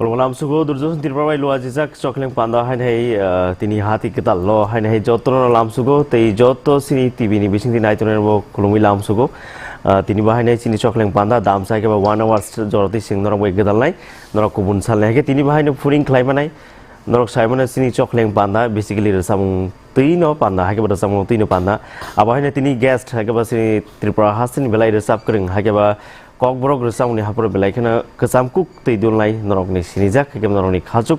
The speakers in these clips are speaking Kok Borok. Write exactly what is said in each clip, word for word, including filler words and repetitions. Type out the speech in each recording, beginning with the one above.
Khulumkha lamsugo, Durjoson Tripura bai luajijak Chokleng Panda hainai, ah, tini hati kwtal lo hainai jotono lamsugo, tei joto sini T V ni bisingtwi naitongnai bo khulumwi lamsugo. Ah, tini bo hainai chini Chokleng Panda damsa khe ba one hours jorotwi sing norok bai gwdalnai, norok kubun salnai. Hai khe tini bo haino phuring khlai manai, norok sai mano chini Chokleng Panda basically rwchapmung twi no panda, hai khe ba rwchapmung twi no panda. Abo haino tini guest hai khe ba chini Tripura hasteni belai rwchap kwrwng, hai khe ba Kokborok rwchapmungni hapharo belai kheno kwcham kuk twi dulnai norokni sinijak, hai khe norokni khachuk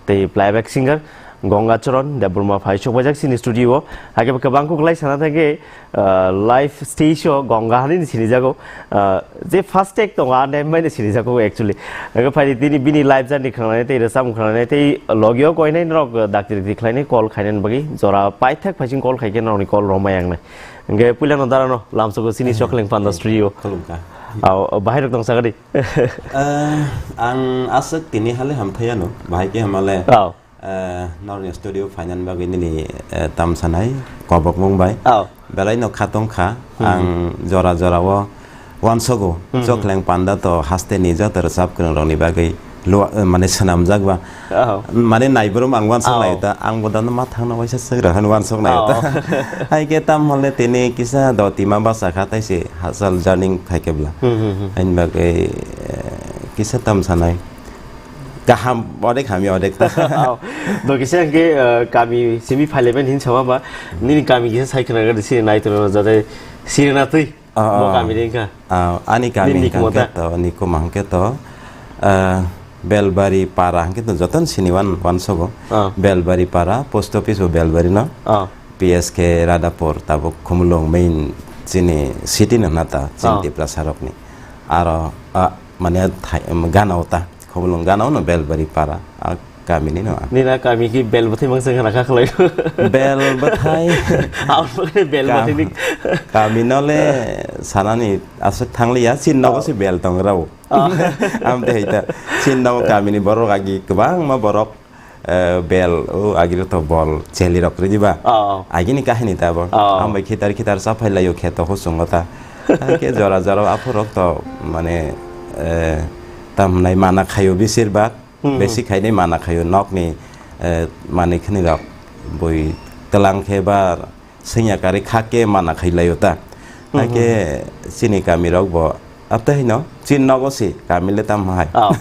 tei playback singer Gonga Charan Debbarma phai sok paijak chini studio o. Hai khe kwbang kuk lai sana thangkhe, ah, live stage o Gonga hinwi sinijago. Ah, je first take tongo, a name bai sinijago actually. Hai khe phai tini bini live journey khangnai tei rwchapmung khangnai tei logio koinai norok dakti dakti khlainai call khainani bagwi jora paithak phaising call khaikhe norokni call romai angnai. Hingke puilano darano lamsogo chini Chokleng Panda studio. Khulumkha. Aw, bahai rok tong sagadi. Eh, ang aswk tini hale hamthai ano, bahai khe hamale. Aw. Eh, norni studio phainan bagwi nini, eh, tam sanai kobok mung bai. Aw. Belai no khatong kha, Hmm. ang jora jora o wansogo, Hmm. Chokleng Panda to haste ni joto rwchap kwrwng rokni bagwi. Lua-, eh, mane swnamjak ba. Oh. Mane naiborom ang wansuk Oh. lai ta, ang bo dano ma thangna waisa swk rw hwn wansuk lai ta. Oh. Hai khe tam hole tini kisa doti ma basa kha tai se hachal journey khai khe bla. Hmm, hmm, hmm. Ani bagwi, eh, kisa tam sanai. Kaham odek hamya odek ta. Oh. Do kisa hwnkhe, eh, kami simi phailaimani hin sama ba. Nini kami kisa sai khna gadi sini nai tono jate sirina twi. Ah, Bo ah, kami ah. Ni wngkha? Ah, ani kami Nini hwnkha nikmo hwnkhe ta? To, nikuma hwnkhe to, ah, Belbari para hwnkhe to jotono sini wan-, wansogo. Ah. Belbari para, post office bo Belbari no. Ah. P S K Radhapur, tabuk Khumulwng main chini city no hwna ta, chini Ah. Tiprasa rokni. Aro, ah, mane thai, em, gana o ta. Khumulwng gana o no Belbari para, a kami ni no. Nina kami ki bel bwthai mangsa khna kha khlai. Bel bwthai. Aboni bel Ka-, bwthai ni. Kami no le sanani aswk thangliya, chin nogo Oh. se bel tong rao. Oh. Am te hai ta. Chin nogo kami ni borok agi kwbangma borok, eh, bel, o agi to bol cheli rok ri ba. Oh. Agi ni kahini ta bo. Oh. Am bai khitar khitar sa phai laio kheto husung ta. Hai khe jora jora aphurok to mane, eh, tam nai mana khaio besir bak. Hmm, hmm. Besi khainai mana khaio nokni, eh, manwi khini rok bui tlang khe ba sengya kari kha khe mana khai laio ta. Hmm, Hai khe hmm. Chini kami rok bo apta hino chin nogo si kami le tam hai. Oh.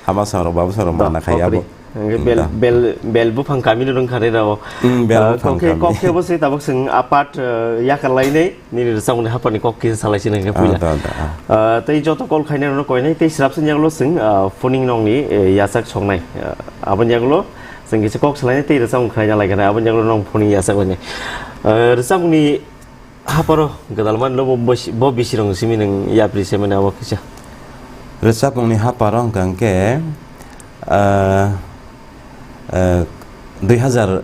Hama song rok babu song rok Do, mana khai abo. Hwnkhe bel, Da. Bel, bel buphang kami no rwng kha re rao. Hmm, bel Ah, buphang kok khe, kami. Kok khe bo se tabuk swng apat, eh, yakar lainai. Nini rwchapmungni haphani kok kisa salai sini hwnkhe Ah, puila. Da, da, ah. Ah, tei joto call khainai rokno koinai tei srapsa ni yagulo chwng, ah, phoning nokni, eh, yachak soknai. Ah, aboni yagulo chwng kisa kok salainai tei rwchapmung khlaina laikha nai. Aboni yagulo nong phoning yachak lainai. Ah, rwchapmungni hapharo gwdalma no bo bosi-, bo bisirong simi nwng yapri se mani abo kisa. Rwchapmungni hapharo hwnkha hwnkhe, ah, ah, dui hazar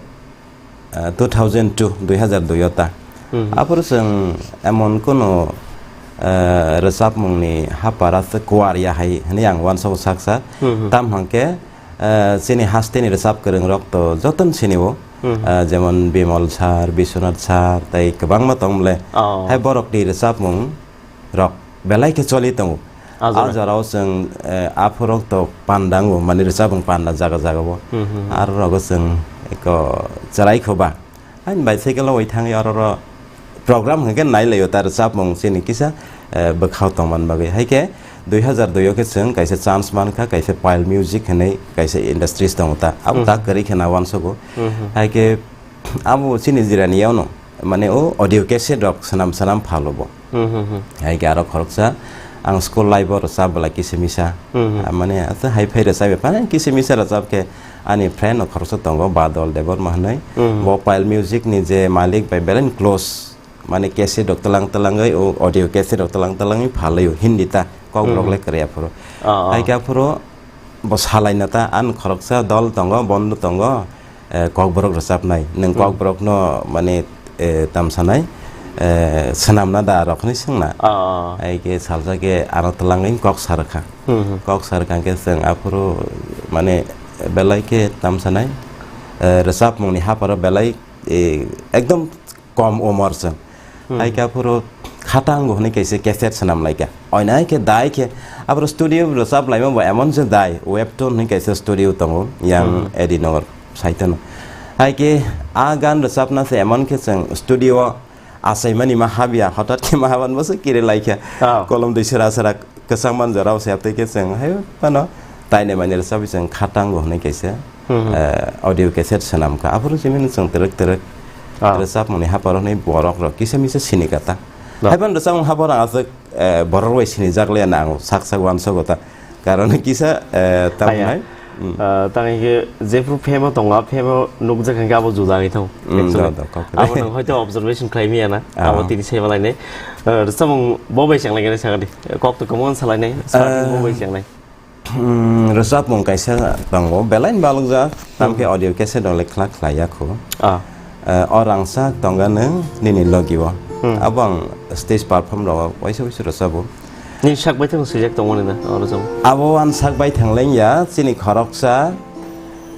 ah, two thousand two, dui hazar dui o ta. Hmm. Aphuru chwng emon kunu, ah, rwchapmungni hapara se kuar ya hai hwnwi ang uansukgo saksa. Hmm. Tam hwnkhe, ah, chini hasteni rwchap kwrwng rok to jotono sinio. Hmm. Ah, jemon Bimal sir, Biswanath sir, tei kwbangma tong bole. Oh. Hai borokni rwchapmung rok belai khe choli tongo. Ah, jora. Ah, jorao chwng, eh, aphurok to pandango, mani rwchapmung panda jaga jagao. Hmm, hmm, hmm. Aro rogo chwng eko chwrai khoba. Ani bicycle o wai thangwi aro ro program hwnkhe nai laio ta rwchapmung chini kisa, eh, bwkhao tongmani bagwi. Hai khe dui hazar dui o khe chwng kaisa chance mankha, kaisa Pile Music hwnwi kaisa industries tongo ta. Abo Hmm. ta kwrwi khe na uansukgo. Hmm, hmm. Hai khe abo chini jirani yaono, mane o audio cassette rok swnam swnam phalo bo. Hmm, hmm, hmm. Hai khe aro khoroksa, ang school life o rwchap bwla kisa misa. Hmm, hmm. Ah, mane, asa hai phai rwchap ya, phano kisa misa rwchap khe ani friend no khoroksa tongo, Badol Debbarma hwnwi. Hmm. Bo Pile Music ni je malik bai belai close, mane cassette rok twlang twlangwi, o audio cassette rok twlang twlangwi phalwi o Hindi ta, kok Hmm, rok hmm. le kwrwi aphuru. Ah, ah. Hai khe aphuru bo salaina ta, ani khoroksa dol tongo, bondo tongo, eh, kokborok rwchapnai. Nwng Hmm. kokborokno, mane, eh, tam sanai, eh, swnamna da rok hwnwi swngna. Ah, ah. Hai khe salsa khe ano twlangwi kok sa rwkha. Hmm, hmm. Kok sa rwkha khe chwng aphuru, mane, belai khe tam sanai, eh, rwchapmungni haparo belai, eh, ekdom kom umor chwng. Hmm. Hai khe aphuru Khatango hwnwi kaisa cassette swnam laikha. Oinai khe dai khe aboro studio rwchap laima bo emon je dai, Webtone hwnwi kaisa studio tongo, yang Hmm. Edi Nogor saitano. Hai khe a gan rwchapna se emon khe chwng studio o achaimani ma habya, hothat khe ma haban bo se kiri laikha. Ah. Kolom twi sera sera kwchang man jorao se aptwi khe chwng hai phano taine mane rwchapwi chwng Khatango hwnwi kaisa, Hmm. eh, audio cassette swnam kha. Aphuru simi chwng twrwk twrwk Ah. rwchapmani haparo hwnwi borok rok kisa misa sini kata. Ah. Hai phano rwchapmung haparo ang aswk, eh, borok bai sinijak le na ang sak sak uansogo ta. Karon kisa, eh, tamo Aya. nai. Hmm. Ah, tang khe jephru phemo tongo, a phemo nukjak khe abo juda wngwi thango, Hmm, actually. do, do, kok. Abo nwng hoito observation khlai manya na, Ah. abo tini saiba lainai. Ah, rwchapmung bo bai cheng lai khe sakadi. Kok to kwmon salai nai, starting bo bai Ah. cheng nai. Hmm, rwchapmung kaisa tongo, belai ni balokjak, tamkhe Hmm. audio cassette rok le khwlak khlai ya kho. Ah. Eh, o rangchak tongga nwng nini logi o. Hmm. Abo ang stage perform rogo waisa waisa rwchapo. Nini sak bai thang swijak tongmani na, o rwchapmung? Abo ang sak bai thang leng ya, chini khoroksa,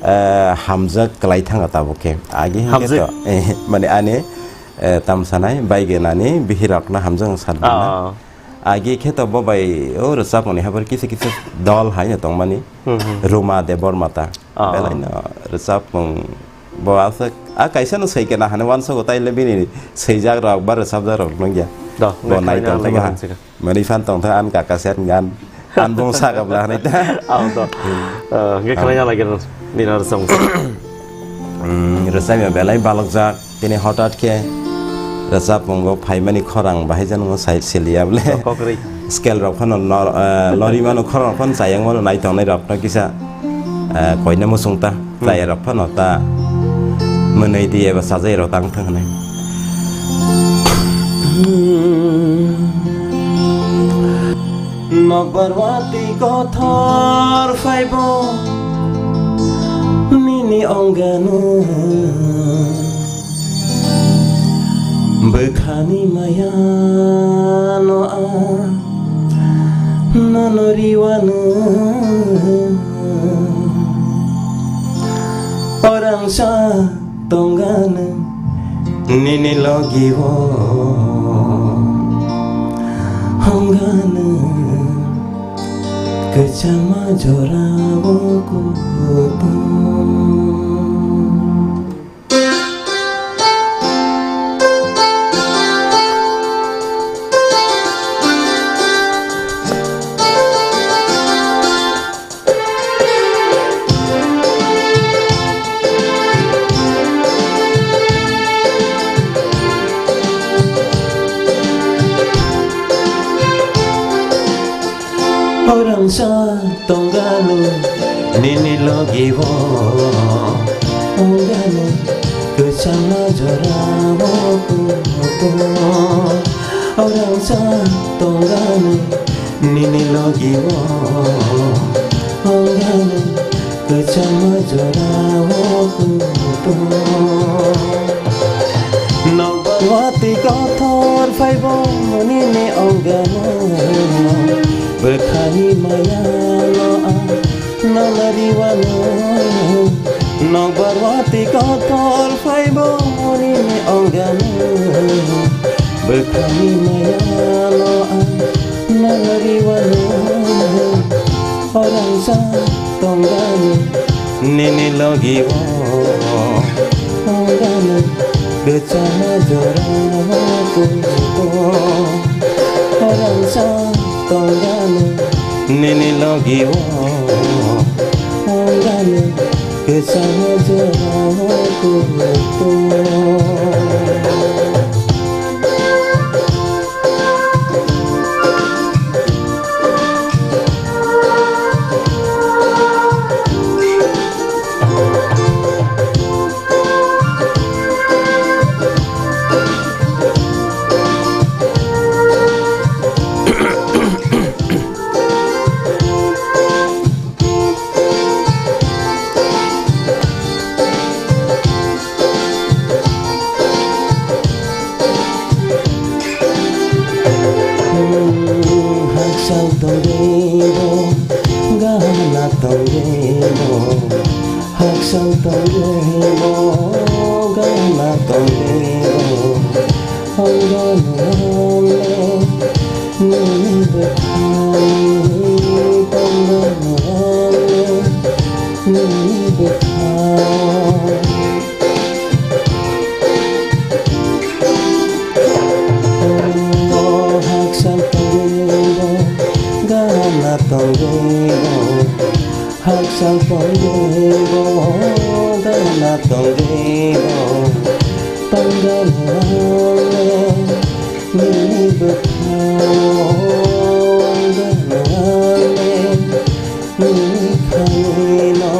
eh, hamjak kwlai thanga tabuk khe. Agi hwnkhe Hamjak? to, eh, mane ani, eh, tamsanai, baigenani, bihirokno hamjak ang sat Ah, bana. ah. Agi khe to bo bai o rwchapmani habar kisa kisa dol haino tongmani. Hmm, hmm. Ruma Debbarma ta. Ah, ah. Belai no rwchapmung bo aswk, a kaisa no swi kena hane uansogo taile bini swijak rok ba rwchapjak rok nungya. Do, Bo nai nai tong kha kha ba. Mani fan tong tha an kaka sen gan. An bung sa kabla hanai ta. Ang to. Hmm. Eh, nge khlai na lagi nini rwchapmung. Hmm, rwchapya belai balokjak. Tini hothat khe rwchapmungo phaimani khorang bahai jano sai siliya bole. Kokri. Scale rok phano nor-, eh, lori mano khorang phano chayang mano nai tongnai rok no kisa, eh, koina muchung ta. Hmm. Chaya rok phano ta mwnwi di eba sajai rok tang thang hinwi. Nokbar watwi kothor phaibo nini ongano. Bwkhani maya no a nono riwano. Orangsa tongano nini logi o. Hongano kwchangma jora o kutung. Orangsa tongano nini logi o, ongano kwchangma jora o kutung. Orangsa tongano nini logi o, ongano kwchangma jora o kutung. Nokbar watwi kothor phaibo nini ongano. Bwkhani maya no a nalari wano. Nokbar watwi kothor phaibo nini ongano. Bwkhani maya no a nalari wano. Orangsa tongano nini logi o. Ongano kwchangma jora o kutung. Orangsa tongano nini logi o. Ongano kwchangma jora o kutung. Haksal tongwi bo, gana tongwi bo, haksal tongwi bo, gana tongwi bo, hongdo nang le. Tongwi bo, haksa tongwi bo, dana tongwi bo, tongdana le, nini bwkhao, dana le, nini khaino.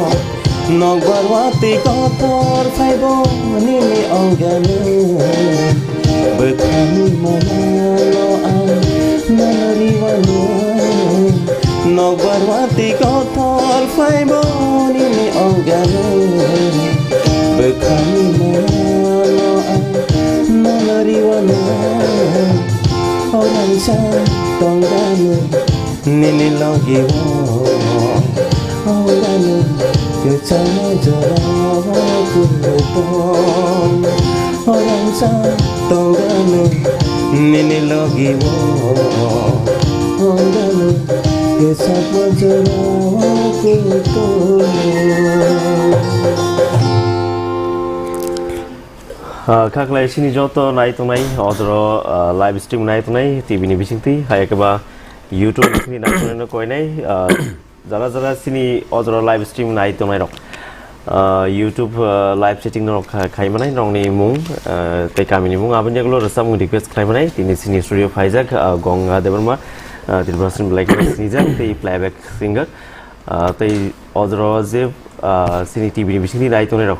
Nokbar watwi kotor phaibo nini ongano. Bwkhani mayano ang naloriwano. Nokbar watwi kotor phaibo nini ongano. Bwkhani mayano ang naloriwano. Orangsa tonggano. Nini logi o, o gani kwchangma jora o kwrwi tong. O rangchak tong gani nini logi o, o gani kwchangma jora o kwrwi tong. Ah, kha khlai sini joto nai tongnai, ojoro, ah, live stream nai tongnai, T V ni bisingtwi, hai khe ba YouTube ni nai tongnai no koinai, ah, jara jara sini ojoro live stream nai tongnai rok. Ah, YouTube, ah, live chatting no kha-, khai manai, nokni mung, ah, tei kami ni mung, aboni yagulo rwchapmung request khlai manai, tini sini studio phaijak, ah, Gonga Debbarma, ah, Tripura sini belai kheno sinijak, tei playback singer. Ah, tei ojoro je, ah, sini T V ni bisingni nai tongnai rok,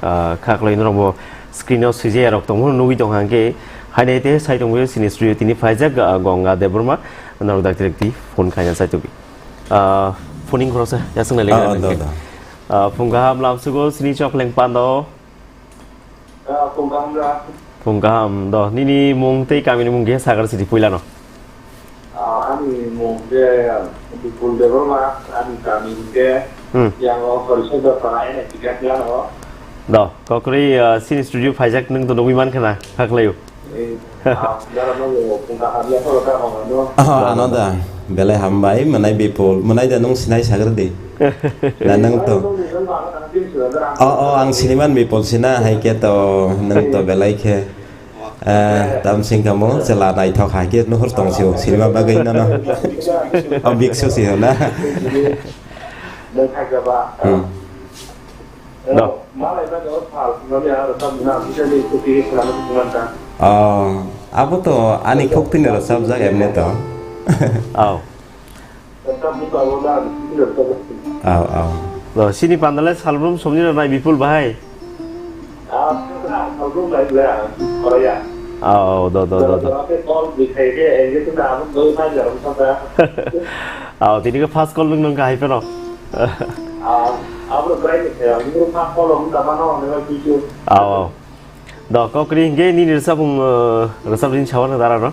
ah, kha khlai norok bo screen o swijaya rok tongmo nugwi tong hangke, hainai te sai tongbo sini studio tini phaijak, ah, Gonga Debbarma, norok dakti dakti phone khaina sai tongwi. Ah, phoning khoroksa yaswng nai Ah, lengnai ah, da, hwnkhe. Da. Ah, phung kaham lamsugo sini chokleng pando. Ah, phung kaham da. Phung kaham do. Nini mung tei kamini mung khe sagar sidi puila no. Ah, ani mung khe Bipul Debbarma, ani kami khe Hmm. Yang o Horisondor Para N S P Katlano. Do, kokri, ah, sini studio phaijak nung to nugwi man khana, kha khlaio. Eh, ah, dara no phung kaham ya, phoro kaham no. Ah, ano da. Belai hambai, mwnai Bipul, mwnai da nung sinai sagar di. Na nung to. Oh, oh, ang siniman Bipul sina, hai khe to, nung to belai khe. Eh, tam sing kamo, chela naithok hai khe nuhur tong sio, sinima bagwi no no. Oh, biksu si na. Hmm. No. Oh, abo to ani khok tini rwchapjak emne to. Oh. Aw, aw. Lo, sini pandale salbrum somni rok nai Bipul bahai. Aw, aw, do, do, do, do. Aw, tini ke first call nung nung kahai pero. Aw, aw. Do, kokri hingke nini resap, uh, resap rin sawan dara no.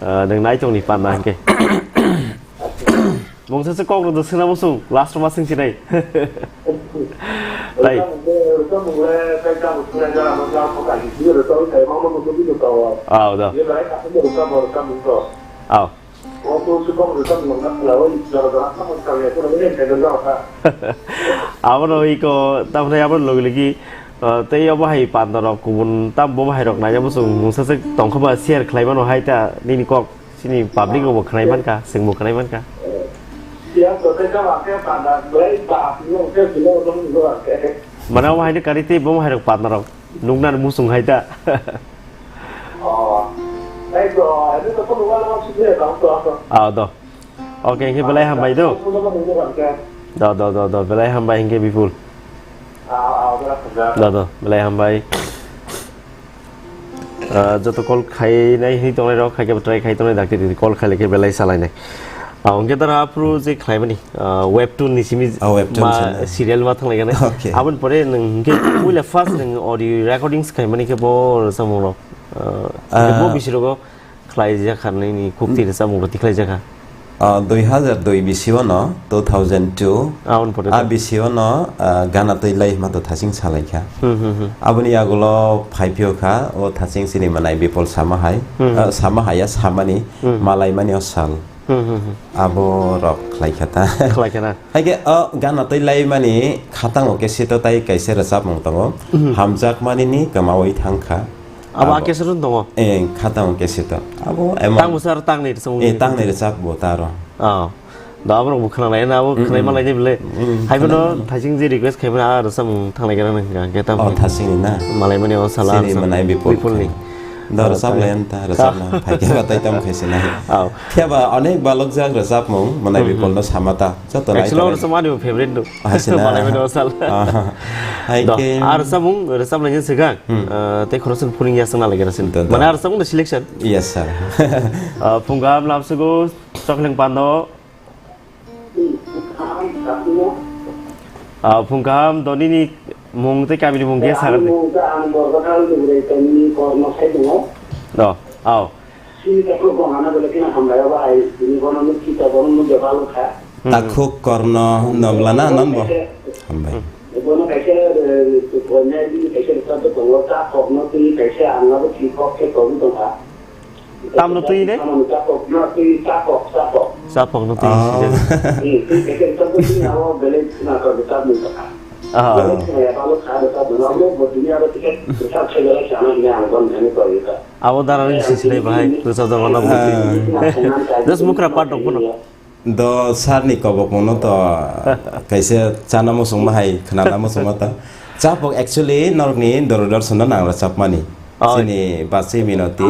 Uh, nung nai tong ni pan na hingke. Mungsa se kok rwdwk swngna muchung, last ma swngsinai. Tai. Aw, da. Aw. Abono iko, tamni abono logi logi, uh, tei obo hai panda rok kubun tam bo hai rok naina muchung mungsa se tongkha ba share khlai mano hai ta nini kok. Chini public rok bo khwnai mankha, chwng bo khwnai mankha. Siya to tei jama khe panda belai ba, tini hwnkhe sino nung nung khe. Mane omo haino kari tei bo hai rok partner rok nukna muchung hai ta. Oh. Tei to, ini to phone wala ma sini ya, tong to, to. Ah, do. Okay, hingke belai hambai do. Phone wala ma nung nung khe. Do, do, do, do, belai hambai hingke Bipul. Ah, ah, belai hambai. Do, do, belai hambai. Ah, joto call khainai hwnwi tongnai rok, khaikhe try khai tongnai, dakti dakti call khailai khe belai salainai. Ah, hwnkhe dara aphuru je khlaimani, ah, webtoon ni simi Ah, webtoon ma simi. Serial ma thanglaikha nai. Okay. Aboni pore nwng hwnkhe puila first nwng audio recordings khaimani khe bo samung rok, ah, Ah. Bo bisi rogo khlaijak kha nini khukti rwchapmung rok tikhlaijakha. Ah, dui hazar dui bisio no, two thousand two, Aboni pore ah, to. Bisio no, ah, gana twi lai hima to thaching salaikha. Hmm, hmm, hmm. Aboni yagulo phaiphio kha, o thaching sini manai Bipol sama hai, Hmm. Ah, sama haya samani, Hmm. Malaimani o sal. Hmm, hmm, hmm. Abo rok khlaikha ta. Khlaikha na? Haikhe o gana twi laimani khatango khe sito tai kaisa rwchapmung tongo. Hmm. Hamjakmani ni kwmawi thangkha. Abo Abo. A cassette-o tongo? Eh, khatang cassette-o. Abo emo. Tang bwsar tang ni rwchapmung Eh, ni tang ni rwchap bo taro. Oh. Da aborok bo khwnalai na, abo khwnai malai ni bile. Mm, mm, hai bono khwnai. Thaising je request khai mani, ah, rwchapmung thanglai khe nang hwnkha, hwnkhe tamo Oh, hwnkhe. Thaising ni na? Malai mani o sala Sini rwchap manai Bipul Bipul ni. Ni. Da rwchap Malai. Lai anta, rwchap na. Phai khe ba tai tamo khai se nai. Oh. Khe ba onek balok jak rwchapmung, manai Mm, Bipul mm. No sama ta. Joto nai Actually, o tong. Rwchap mani bo favorite do. Ah, sini na. Malai mani o sala. Ah, hai Do, khe. Ah, rwchapmung, rwchap lai ni swkang. Hmm. Ah, tei khoroksa phuring ya swngna lai khe rwchapmung. Do, do. Mane ah, rwchapmung do selection. Yes, sir. Ah, phung kaham lamsugo, chokling pando. Ah, phung kaham, do nini mung tei kamini mung khe sa. Ang mung khe ang Borbathal Dugre Kamini Kormo sai tongo. Do, ao. Sini takhuk bongana bole kina hambai abo ai, bini bono nuk kita bono nuk jaba lukha. Hmm. Takhuk Korno Nobla na non bo? Hambai. Bono kaisa, eh, bonya bini kaisa rwchap tongo, ta kokno twi kaisa ang abo thwi kok khe tongwi tongkha. Tamno twi ne? Chapok no twi, chapok, chapok. Chapok no twi Oh. Sijak. Hmm, twi khe chapok twi abo belai khna to chap ni ta. Ah. Belai khna ya, abo kha chap no, abo bo dunia abo tiket chap se belai sana ni ang bon ani ko ita. Abo dara ni sisi nai bahai, tu sa jama na Ah. Just mukra part dong kono. Do sir ni kobokmano to kaisa chana muchungma hai, khnana muchungma ta. Chapok actually norokni Doordarshan no nang rwchapmani. Oh. Chini Basi Minoti.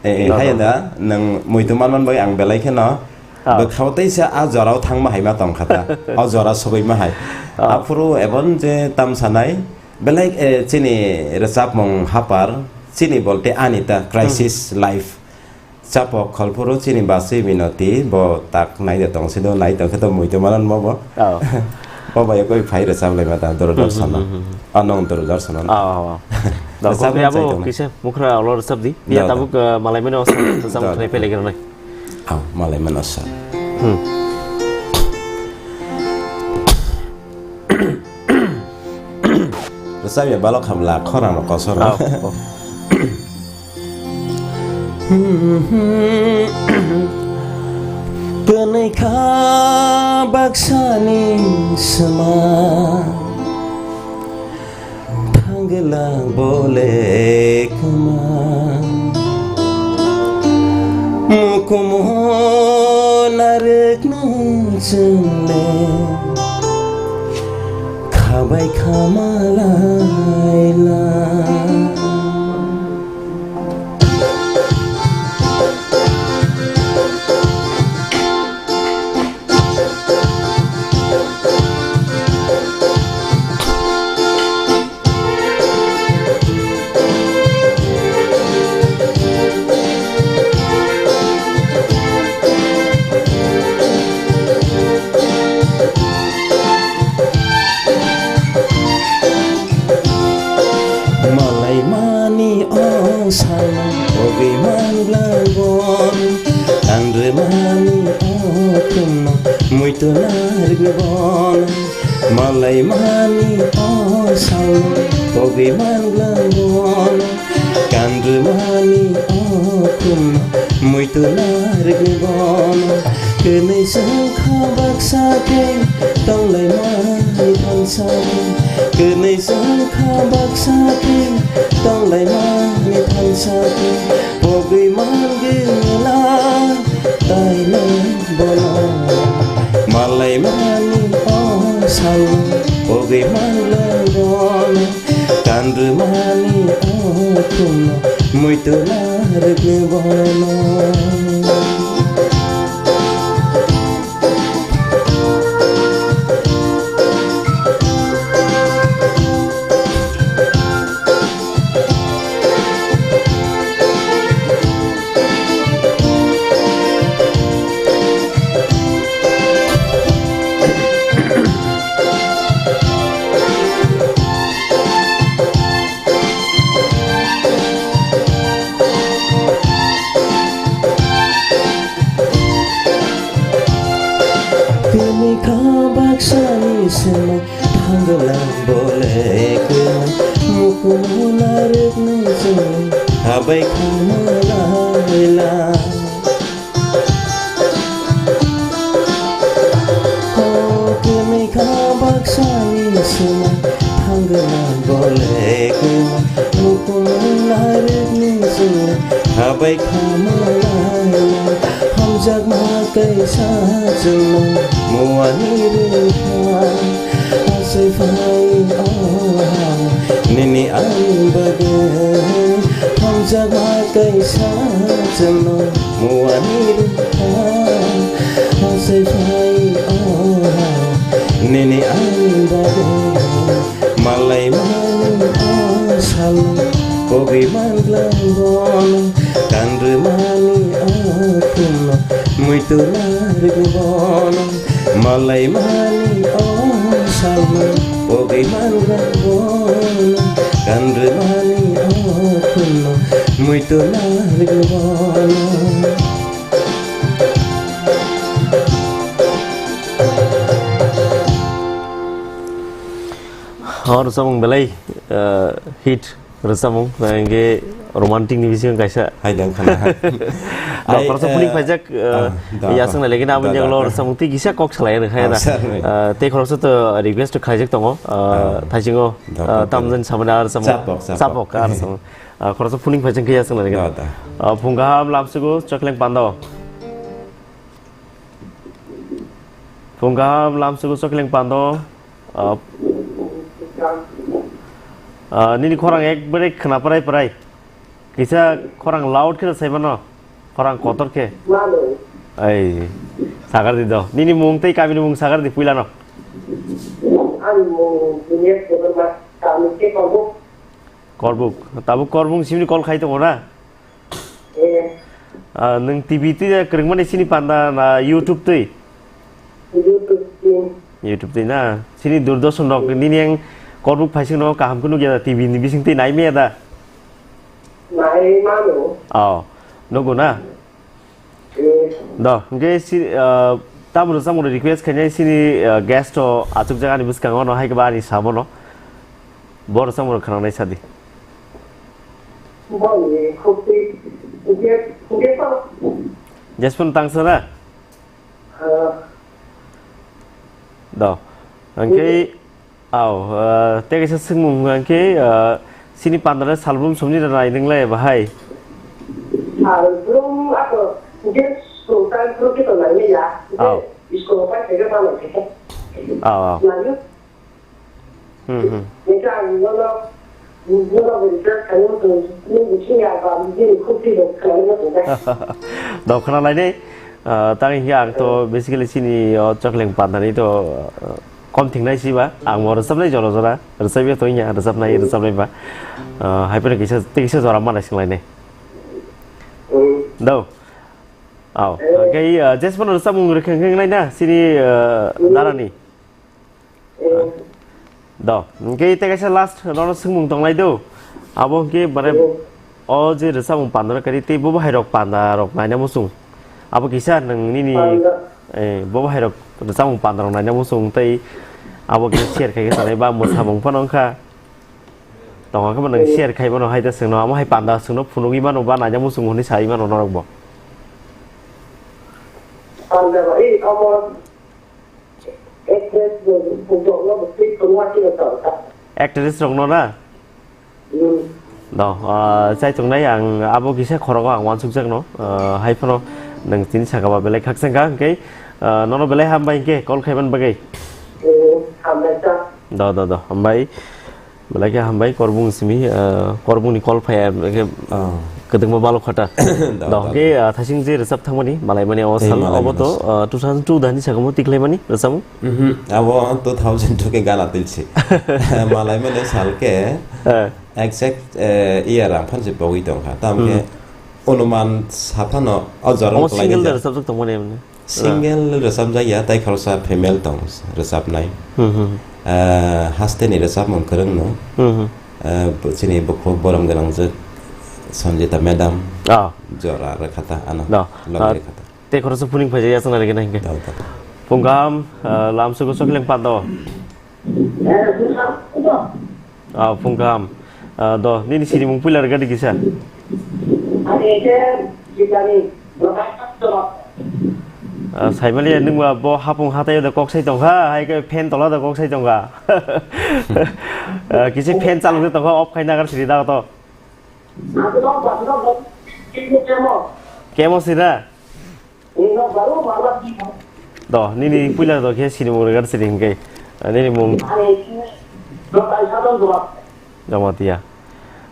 Eh, eh, No, hai no. Da, nwng muitu manman bai ang belai kheno. Oh. Bwkhao teisa a jorao thangma hai ma tongkha ta. O jora sogwi ma hai. Oh. Aphuru ebon je tam sanai, belai, eh, chini rwchapmung hapar, chini bolte ani ta, crisis Hmm. Life. Chapok kholphuru chini Basi Minoti bo tak nai de tong sino, nai tong khe to muitu manan mo bo. Oh. Bo bai koi phai rwchap lai ma ta Doordarshan no. Hmm, hmm, hmm, hmm. Anong Doordarshan no. Oh, oh, oh. Da, Rwchap kok ya lai bo tong nai. Kisa mukra olo rwchap di. Ya Da, da. Tabuk, eh, malai mani osa rwchap Da, da. Khlai pele kena nai. Oh, malai mano sa. Hmm. Rwchapya balok hamla khorang rok kosor. Oh, oh. Twnwi kha baksa ni sma, thangla bole kwma. Mukumu narwk nung chwngle khabai khama laila. Malai mani o salo, ogwi man blangon, tangri mani o khumno, muitu narwk bon. Malai mani o salo, pogwi man blangon. Kanrwmani o khum, muitu narwkni bono. Kwnwi chwng kha baksa khe, tonglaimani thansa khe. Kwnwi chwng kha baksa khe, tonglaimani thansa khe. Pogwi man gwnla, taino bono. Malai mani o salo, pogwi man gwnla bono. Kanrwmani o khumno, muitu narwkni bono. Kwnwi kha baksani simi thangla bole kwnwi, mukumu narwkni simi habai kha malaila. Kwnwi kha baksani simi thangla bole kwnwi, mukumu narwkni simi habai kha malaila. Hamjakma tei Sajuno muani rikha, asai phai o nini ang bagwi. Hamjakma kaisa sajuno muani rikha, asai phai o nini ang bagwi. Malai mani o salo, kogi manlang bono, kanrwi mani o khumno, muitu narwk bono. Malai mani o salo, kogi manlang bono, kanrwi mani o khumno, muitu narwk bono. Hor samung belai, eh, hit rwchapmung, hwnkhe romantic ni bisingo kaisa. Hai dang khana. Dok, ai, khoroksa phuning eh, phaijak, eh, ah, da, ya da, swngnai, lekin da, aboni da, ulo da. Rwchapmung tei kisa kok salai rwkha ya da. Ah, sir, ni. Eh, tei khoroksa to request to khaijak tongo, eh, ah, thaisingo, da, eh, da, tamjani da. Samani ar samung. Chapok, chapok. Chapok ar samung. Ah, khoroksa phuning phaijak khe ya swngnai lekin. Da, da. Ah, phung kaham lamsugo chokleng pando. Phung kaham lamsugo chokleng pando. Ah, ah, nini khorang ekbare khna prai prai. Kisa khorang loud khe sai mano. Khorang kotor khe. Mano. Ai, sagar di do. Nini mung tei kamini mung sagar di puila no. Ani mung Dinesh Debbarma, kami khe Korbuk. Korbuk. Tabuk Korbuk simi call khai tongo na? Eh. Ah, nwng T V twi kwrwngmani sini panda na YouTube twi? YouTube twi. YouTube twi na? Sini Doordarshan rok nini ang Korbuk phaising no kaham khe nukya da T V ni bising twi naimaya da? Nai mano. Oh, nugo na? Eh. Do, hwnkhe si, ah, tamo rwchapmung request khainai sini, ah, guest o achukjak ani bwskango no hai khe ba ani sabono. Bo rwchapmung khwnangnai sadi. Boni khukti, je, je pa. Jespun tangsa na? Ah. Do. Hwnkhe, au, ah, tei kaisa swngmung hwnkhe, ah, sini pandale salbrum somni rwnai nwnglai bahai? Salbrum ako je sultan pro kito nai ya. Au. Isko pa kega pa nai. Au, au. Nai. Hmm, hmm. Nini ang nono, nono bo request khaio, nwng bising ya ba, bini khukti bo khwlai ma tong kha. Do khna lai nei, ah, tang hinkhe ang to basically sini o chokleng pandani to, ah, kom thingnai si ba, ang mo rwchapnai jora jora, rwchapya to hinya, rwchapnai, rwchapnai ba. Ah, hai phano kisa, tei kisa jora manai swng lai nei. Hmm. Do. Au. Eh. Hwnkhe, ah, jesmano rwchapmung rwkhang khang nai na, sini, ah, hmm, darani. Do, hwnkhe tei kaisa last nono swngmung tonglai do. Abo hwnkhe mane o je rwchapmung panda rok kari tei bo bahai rok panda rok naina muchung. Abo kisa nwng nini, eh, bo bahai rok rwchapmung panda rok naina muchung tei abo kisa share khai khe tongnai ba mwsamung phano wngkha. Tongkha khe bo nwng share khai mano hai da swngno, amo hai panda swngno phunugwi mano ba naina muchung hwnwi sai mano norok bo. Panda ba, eh, amo Actress rok no bo twi phunukma tino chwng kha. Actress rok no na? Hmm. Do, ah, chai tongnai ang abo kisa khorogo ang uansukjak no, ah, hai phano nwng tini saka ba belai khakchang kha hwnkhe, ah, nono belai hambai hwnkhe call khaiman bagwi. Hmm, hambai kha. Do, do, do, hambai. Belai khe hambai, Korbung simi, ah, Korbung ni call phaiya, belai khe kwdwkma balok khata. Da, da, da. Hwnkhe, ah, thaising je rwchap thangmani, malaimani o sal, malaimani obo to, ah, two thousand two dani sakamo tiklaimani rwchapmung? Mhm, abo two thousand two khe gana tilsi. Malaimani sal khe exact, eh, year ang phansi pogwi tongkha. Tam khe onuman saphano o jorang kwlaina single da rwchapjak tongmani emni? Single rwchapjak ya, tai khoroksa female tong rwchapnai. Hmm, hmm. Ah, hasteni rwchapmung kwrwngno. Hmm, hmm. Ah, bo-, chini bukhuk borom gwnangjwk Sanjita madam. Ah. Jora rwkhata ano. No. Logi rwkhata. Tei khoroksa phuning phaijak ya chwng nai gana hinkhe. Tao, tao. Phung kaham, ah, lamsugo chokleng pando. Ah, phung kaham. Ah, do, nini sinimung puila rwgadi kisa. Ah, saimaliya nwngba bo hapung hatai da kok sai tongkha, hai khe fan tola da kok sai tongkha. Ah, kisa fan chaluk tongkha, off khai nagar siri da to. Kemo sira. Do, nini puila do khe sinimung regar sini hingke. Nini mung Jamatia.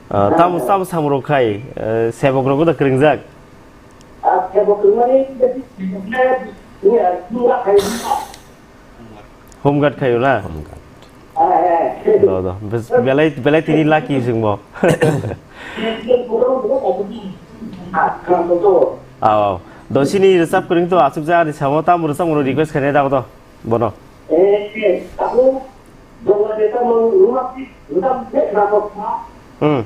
Ah, tam, tam samrok khai, eh, sebok rok da kringjak. Home guard khayo na? Home guard. Do, do. Bes-, belai, belai tini lucky jengbo. Aw, aw. Do sini resap kring to asuk ja ani samo tam resap ngono request khainai da do. Bono. Hmm.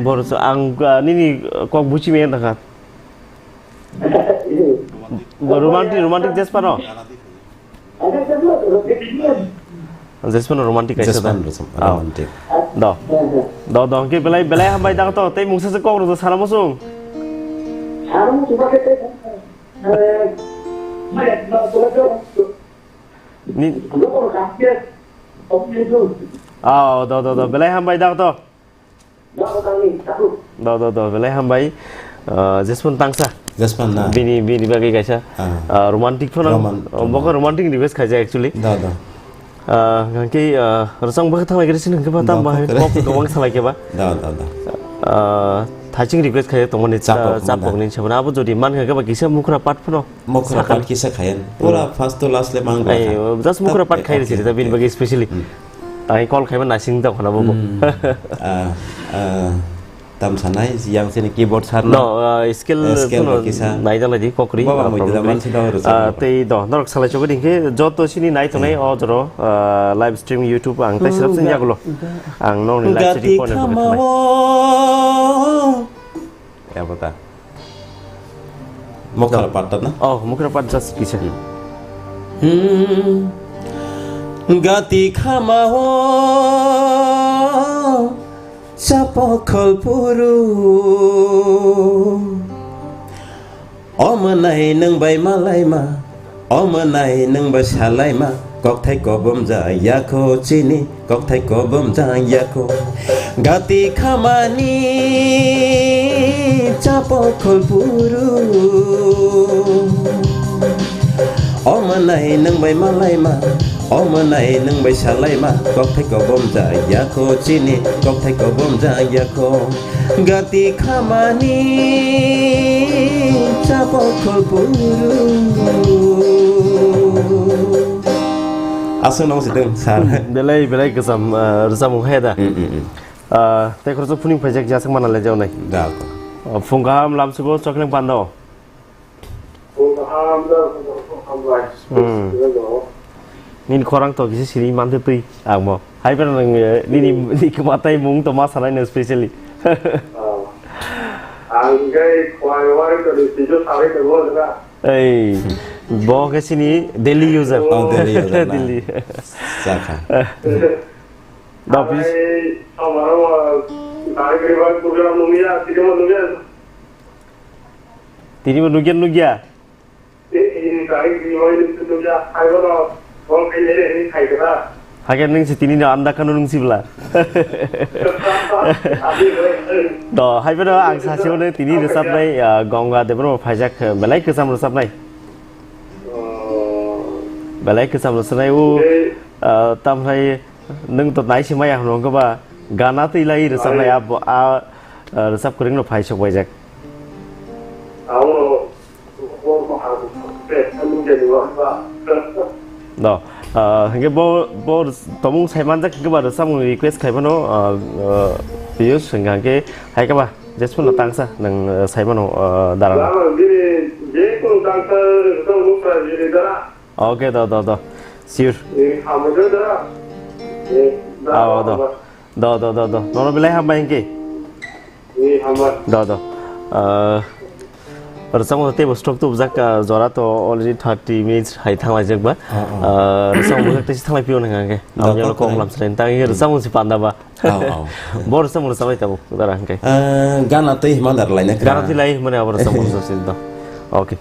Bor so ang, ah, nini, ah, kok buchi me tangka. Romantic, romantic jes pano. Jes pano romantic kaisa da. Jes pano rom-, romantic. Do. Do, do, ke belai, belai hambai da to, tei mungsa se kok ro sana mosung. Ni. Ah, do, do, do, belai hambai da to. Do, do, do, belai hambai. Ah, Jespan tangsa. Jespan na. Bini, bini bagwi kaisa. Ah. Ah, romantic phone. Roman-, oh, bokha romantic request khaijak actually. Do, do. Ah, hwnkhe, ah, rwchapmung bwkha thanglai khe sini hwnkhe ba tam ba kok kwbang salai khe ba. Do, do, do. Ah, thaiching request khaijak tongmani cha-, chapok ni sabana. Abo jodi man khe ba kisa mukhra part phano. Mukhra part kisa khayan. Pura first to last le mang. Ai, just mukhra part khai risi da bini bagwi specially. Hmm. Tang call khaima nasing da khona bobo. Hmm. Ah, ah, tam sanai yang sini keyboard sar. No, ah, skill, skill no, kisa. Nai da lai di kokri. Baba, ah, mui da problem man si da ro. Ah, tei do, norok salai chogwi dingke, joto sini nai tongnai o joro, ah, live stream YouTube ang tai sirap sin yagulo. Ang nong ni live stream phone. Abo ta. Mokra patta na? Oh, mokra patta just kisa. Hmm. Gati khama o chapokhol puru. Omo nai nwng bai malaima. Omo nai nwng bai salaima, kokthai kobom ja yakho chini, kokthai kobom ja yakho. Gati khamani chapokhol puru. Omo nai nwng bai malaima, omo nai nwng bai salaima, kokthai kobom ja yakho chini, kokthai kobom ja yakho. Gati khamani chapokhol puru. Aswk nang si tong sir. Belai, belai kwcham, ah, rwchapmung hai da. Mm, mm, mm. Ah, tei khoroksa phuning phaijak jaswk mana le jawnai. Da, da. Ah, phung kaham lamsugo chokleng pando. Hmm. Nini khorang to kisa siri mantwi twi ang bo. Hai phano nang, eh, nini, nini kwmatai mung to ma sanai no specially. Oh. Ang khe khwai wai to ni sijo sanai to bo na. Ei, bo khe sini daily user. Oh, daily user na. Daily. Sakha. Da, please. Ang ai somaro, ah, tari kri bai program nungya, sini mo nungya. Tini bo nugya nugya. Hake nung si tini no anda kanu nung si bla. Do, hai beno ang sasi hone tini resapnai, ah, Ganga Debbarma phaijak, belai kwcham resapnai. Belai kwcham resapnai u, ah, tamhai nung to nai si maya hwnwi hwnkhe ba gana twi lai resapnai abo, a, ah, resap kwrwng no phai sok baijak. No, ah, hingke bo, bo tomung sai manjak hingke ba rwchapmung request khai mano, ah, ah, views hingke hingke hai khe ba jesphano tangsa nang, ah, sai mano, ah, darang. Bini je kun tangsa rwchapmung sai bini dara. Okay, do, do, do. Sure. Ni hamjak dara. Ni Ah, do. Do, do, do, do. Nono belai hambai hingke. Ni hambai. Do, do. Ah, rwchapmung teibo stock tubujak, ah, jora to already thirty minutes hai thanglaijak ba. Ah, ah. Ah, rwchapmung bwswk teisa thanglai pio nang hingke. Do, Ang jono do, kok do. Lam selain tang hingke rwchapmung si panda ba. Ah, ah. Bo rwchapmung rwchapmai tabuk dara hingke. Ah, gana tei himanda rwlaina kra. Gana tei lai mane abo rwchapmung rwchap si do. Okay.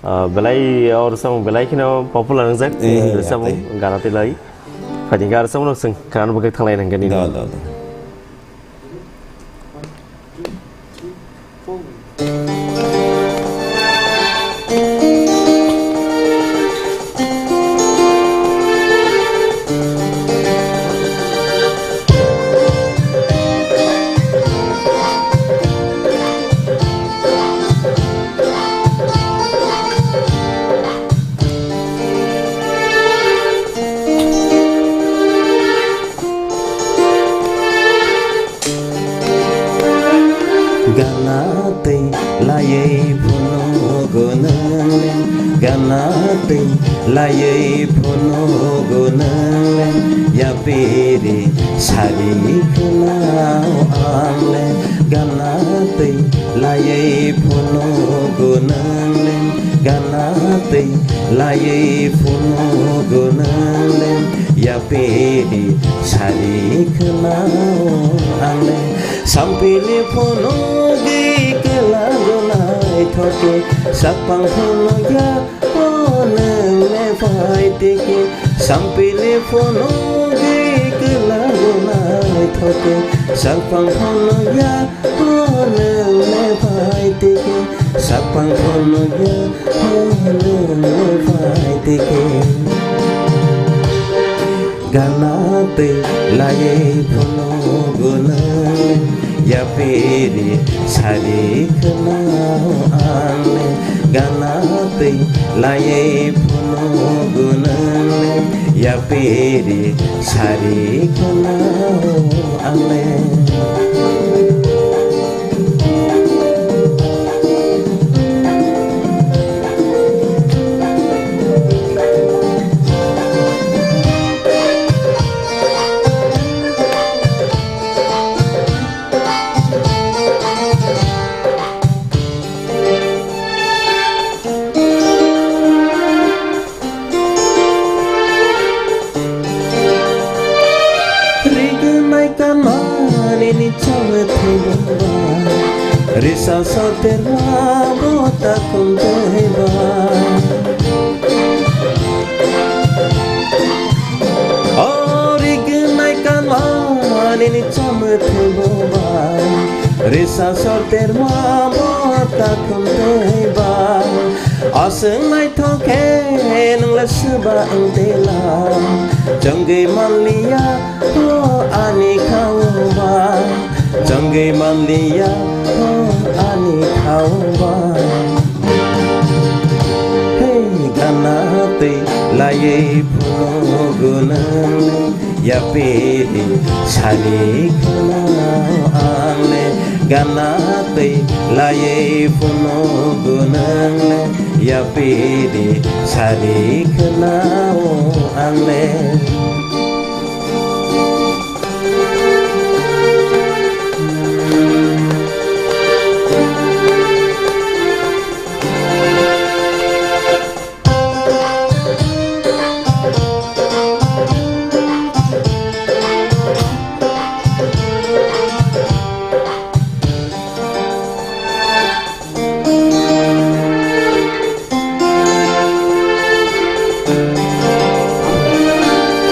Ah, belai o rwchapmung belai kheno popular wngjak, eh, rwchapmung tei. Gana tei lai. Phaidi khe aro chwngno chwng kanano bagwi thanglai nangani. Da, da, da. Gana twi laywi phunugo nwngle, gana twi laywi phunugo nwngle, yapiri sari khwnao angle. Gana twi laywi phunugo nwngle, gana twi laywi phunugo nwngle, yapiri sari khwnao angle. Sampili phunugwi kwlago naithoke, sakphang phunugya o nwngle phaitike. Sampili phunugwi kwlago naithoke, sakphang phunugya o nwngle phaitike. Sakphang phunugya o nwngle phaitike. Gana twi laywi phunugo nwngle, yapiri sari khwnao angle. Gana twi laywi phunugo nwngle, yapiri sari khwnao angle. Rignai kanmani ni chole thwiba, risa soterma bo takhum twiba. O rignai kanmani ni chole thwiba, risa soterma bo takhum twiba. Aswk naithok khe nwng le swba wng tila, chongwi manliya o ani khaungba, chongwi manliya o ani khaungba. Hey, gana twi laywi phunugo nwngle, yapiri sari khwnao angle. Gana twi laywi phunugo nwngle, yapiri sari khwnao angle.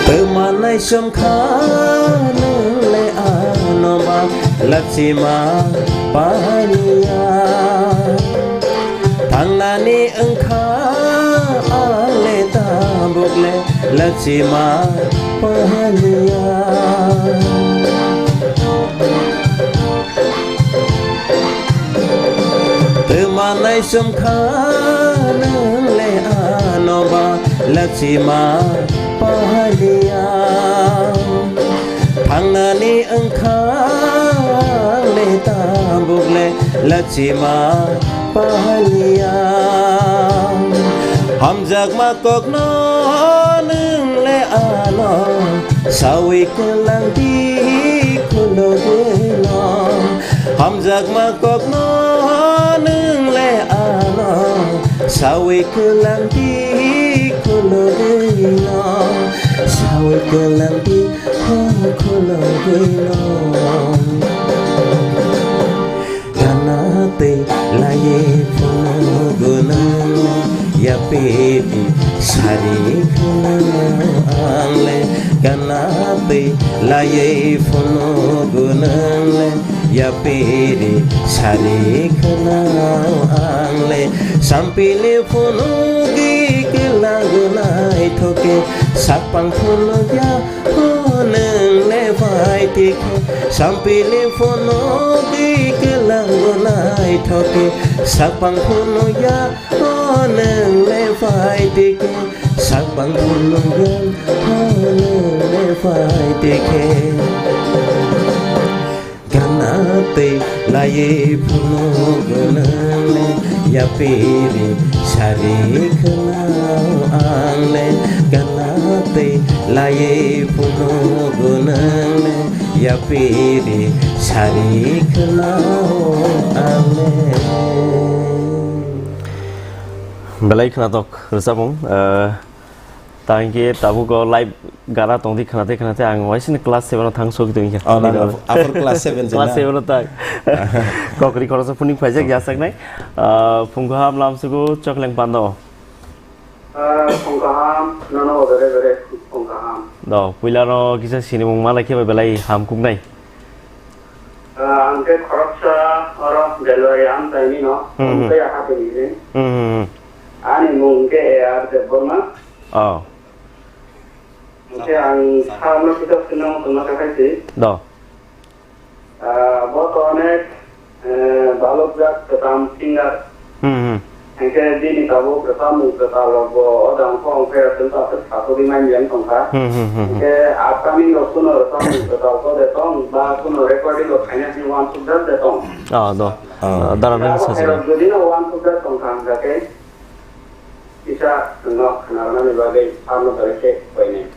Twma naisom kha nwng le ano ba lachima paniya. Thangnani wngkha ang le tabuk le lachima paniya. Twma naisom kha nwng le ano ba lachima pahaliya. Thangnani wngkha ang le tabuk le lachima pahaliya. Hamjakma kokno nwng le ano sawi kwlang di khulogwino. Hamjakma kokno nwng le ano sawi kwlang di khulogwino. Sawi kwlang di khulogwino. Gana twi laywi phunugo nwngle, yapiri sari khwlano ang le. Kana twi laiwi phunuk nwngle, yapiri sari khwnao angle. Sampili phunugwi kwlango naithoke, sakpang phunukya o nwngle phai tikhe. Sampili phunugwi kwlango naithoke, sakpang phunukya o nwngle phai tikhe. Sakbang phunukgwng, o nwngle phai tikhe. Gana twi laiwi phunukgwng nwngle, yapiri sari khwnao angle. Gana twi laiwi phunukgwng nwngle, yapiri sari khwnao angle. Belai khwnathok rwchapmung, eh, Tangke tabuk o live gana tongdi khwnate khwnate ang waisini class seven o thang sogwi tongkha. Oh, nang Nini upper class seven se class na? Seven o tang. Kokri khoroksa phuning phaijak yachaknai. Ah, phung kaham lamsugo Chokleng Pando. Ah, phung kaham, nono bere bere phung kaham. Do, puilano kisa sinimung malai khe belai hamkuknai. Ah, ang khe khoroksa oro January ang taini no, Hmm, hmm. Ang khe aha tini. Hmm, hmm, hmm. Ani mung khe A R Debbarma. Oh. Hwnkhe ang sakno kisa swngna muchungma khe khai se. Do. Ah, bo to onek, eh, balok jak kwtam singer. Hmm, hmm. Hwnkhe bini tabuk kwtam mung kwtal rok bo o dang khe ongkhe chwng ta aswk sathogwi man yang tongkha. Hmm, hmm, hmm, hmm. Hwnkhe upcoming rok kuno kwtam mung kwtal ko de tong ba kuno recording rok khaina hinwi uansuk jak de tong. Ah, do. Ah. Ah, dara nang Abo sajagwi. Khairok jodi no uansuk jak tongkha hwnkha khe. Kisa chwngno khwnarwnani bagwi sarno belai khe koinai.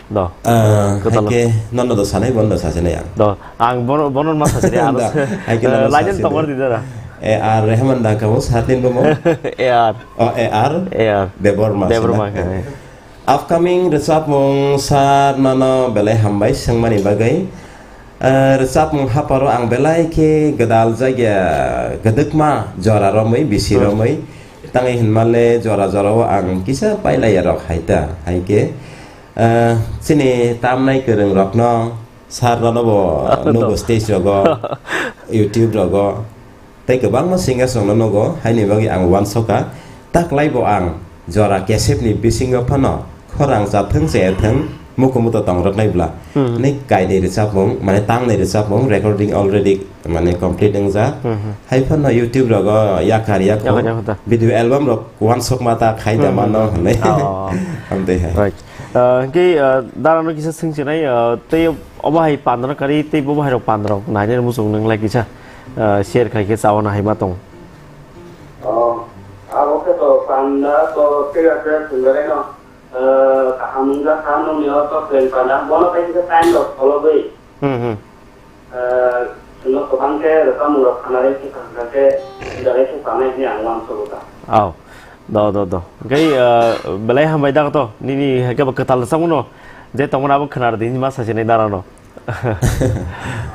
Do. Ah, kwtal. Haikhe nono do sanai, bono do sasinai ang. Do, ang bono, bono ma sasinai, ano Da, se, haikhe nono eh, lainani sasinai. Tongor di dara. Eh, ar Rehman da kabo satin bomo? A R. Oh, A R? A R. Debbarma Debbarma sina. Khe. Upcoming rwchapmung sar nono belai hambai swngmani bagwi. Eh, rwchapmung haparo ang belai khe gwdal jagya gwdwkma jora romwi bisi Hmm. romwi. Tangwi hinmale jora jorao ang kisa pailaiya rok hai ta, hai khe, eh, chini tamnai kwrwng rokno, sir rokno bo Ah, nugo to. Stage rogo, YouTube rogo, tei kwbangma singers rokno nugo, haini bagwi ang uansukha, taklai bo ang jora cassette ni bisingo phano khorang chathwng chaya thwng, muku muto tong rwknai bwla. Hmm. Ni kainwi rwchapmung, mane tangnwi rwchapmung, recording already mane complete wngjak. Hmm, hmm. Hai phano YouTube rogo yakar yako. Yakar yako ta. Video album rok uansukma ta khai da Hmm, hmm, mano hmm. Hwnwi. Oh. Hamtwi hai. Right. Uh, hwnkhe, uh, darano kisa swngchinai, uh, tei obo hai pandra kari, tei bobo hai rok pandra rok nainani muchung nwnglai kisa, uh, share khai khe chawana hai ma tong. Oh, abo khe to panda to thik ase, swnglaino. Eh, kaham wngkha kha nokni o Chokleng Panda, bono kaisa time rok phologwi. Hmm, hmm. Eh, chwngno kwbang khe rwchapmung rok khanarwi khe kaham khe, belai khe chanai hwnwi ang uansukha. Aw. Do, do, do. Hwnkhe, eh, belai hambai da to. Nini hai khe bo kwtal rwchapmung no. Je tongmani abo khwnar di, ma sasinai dara no.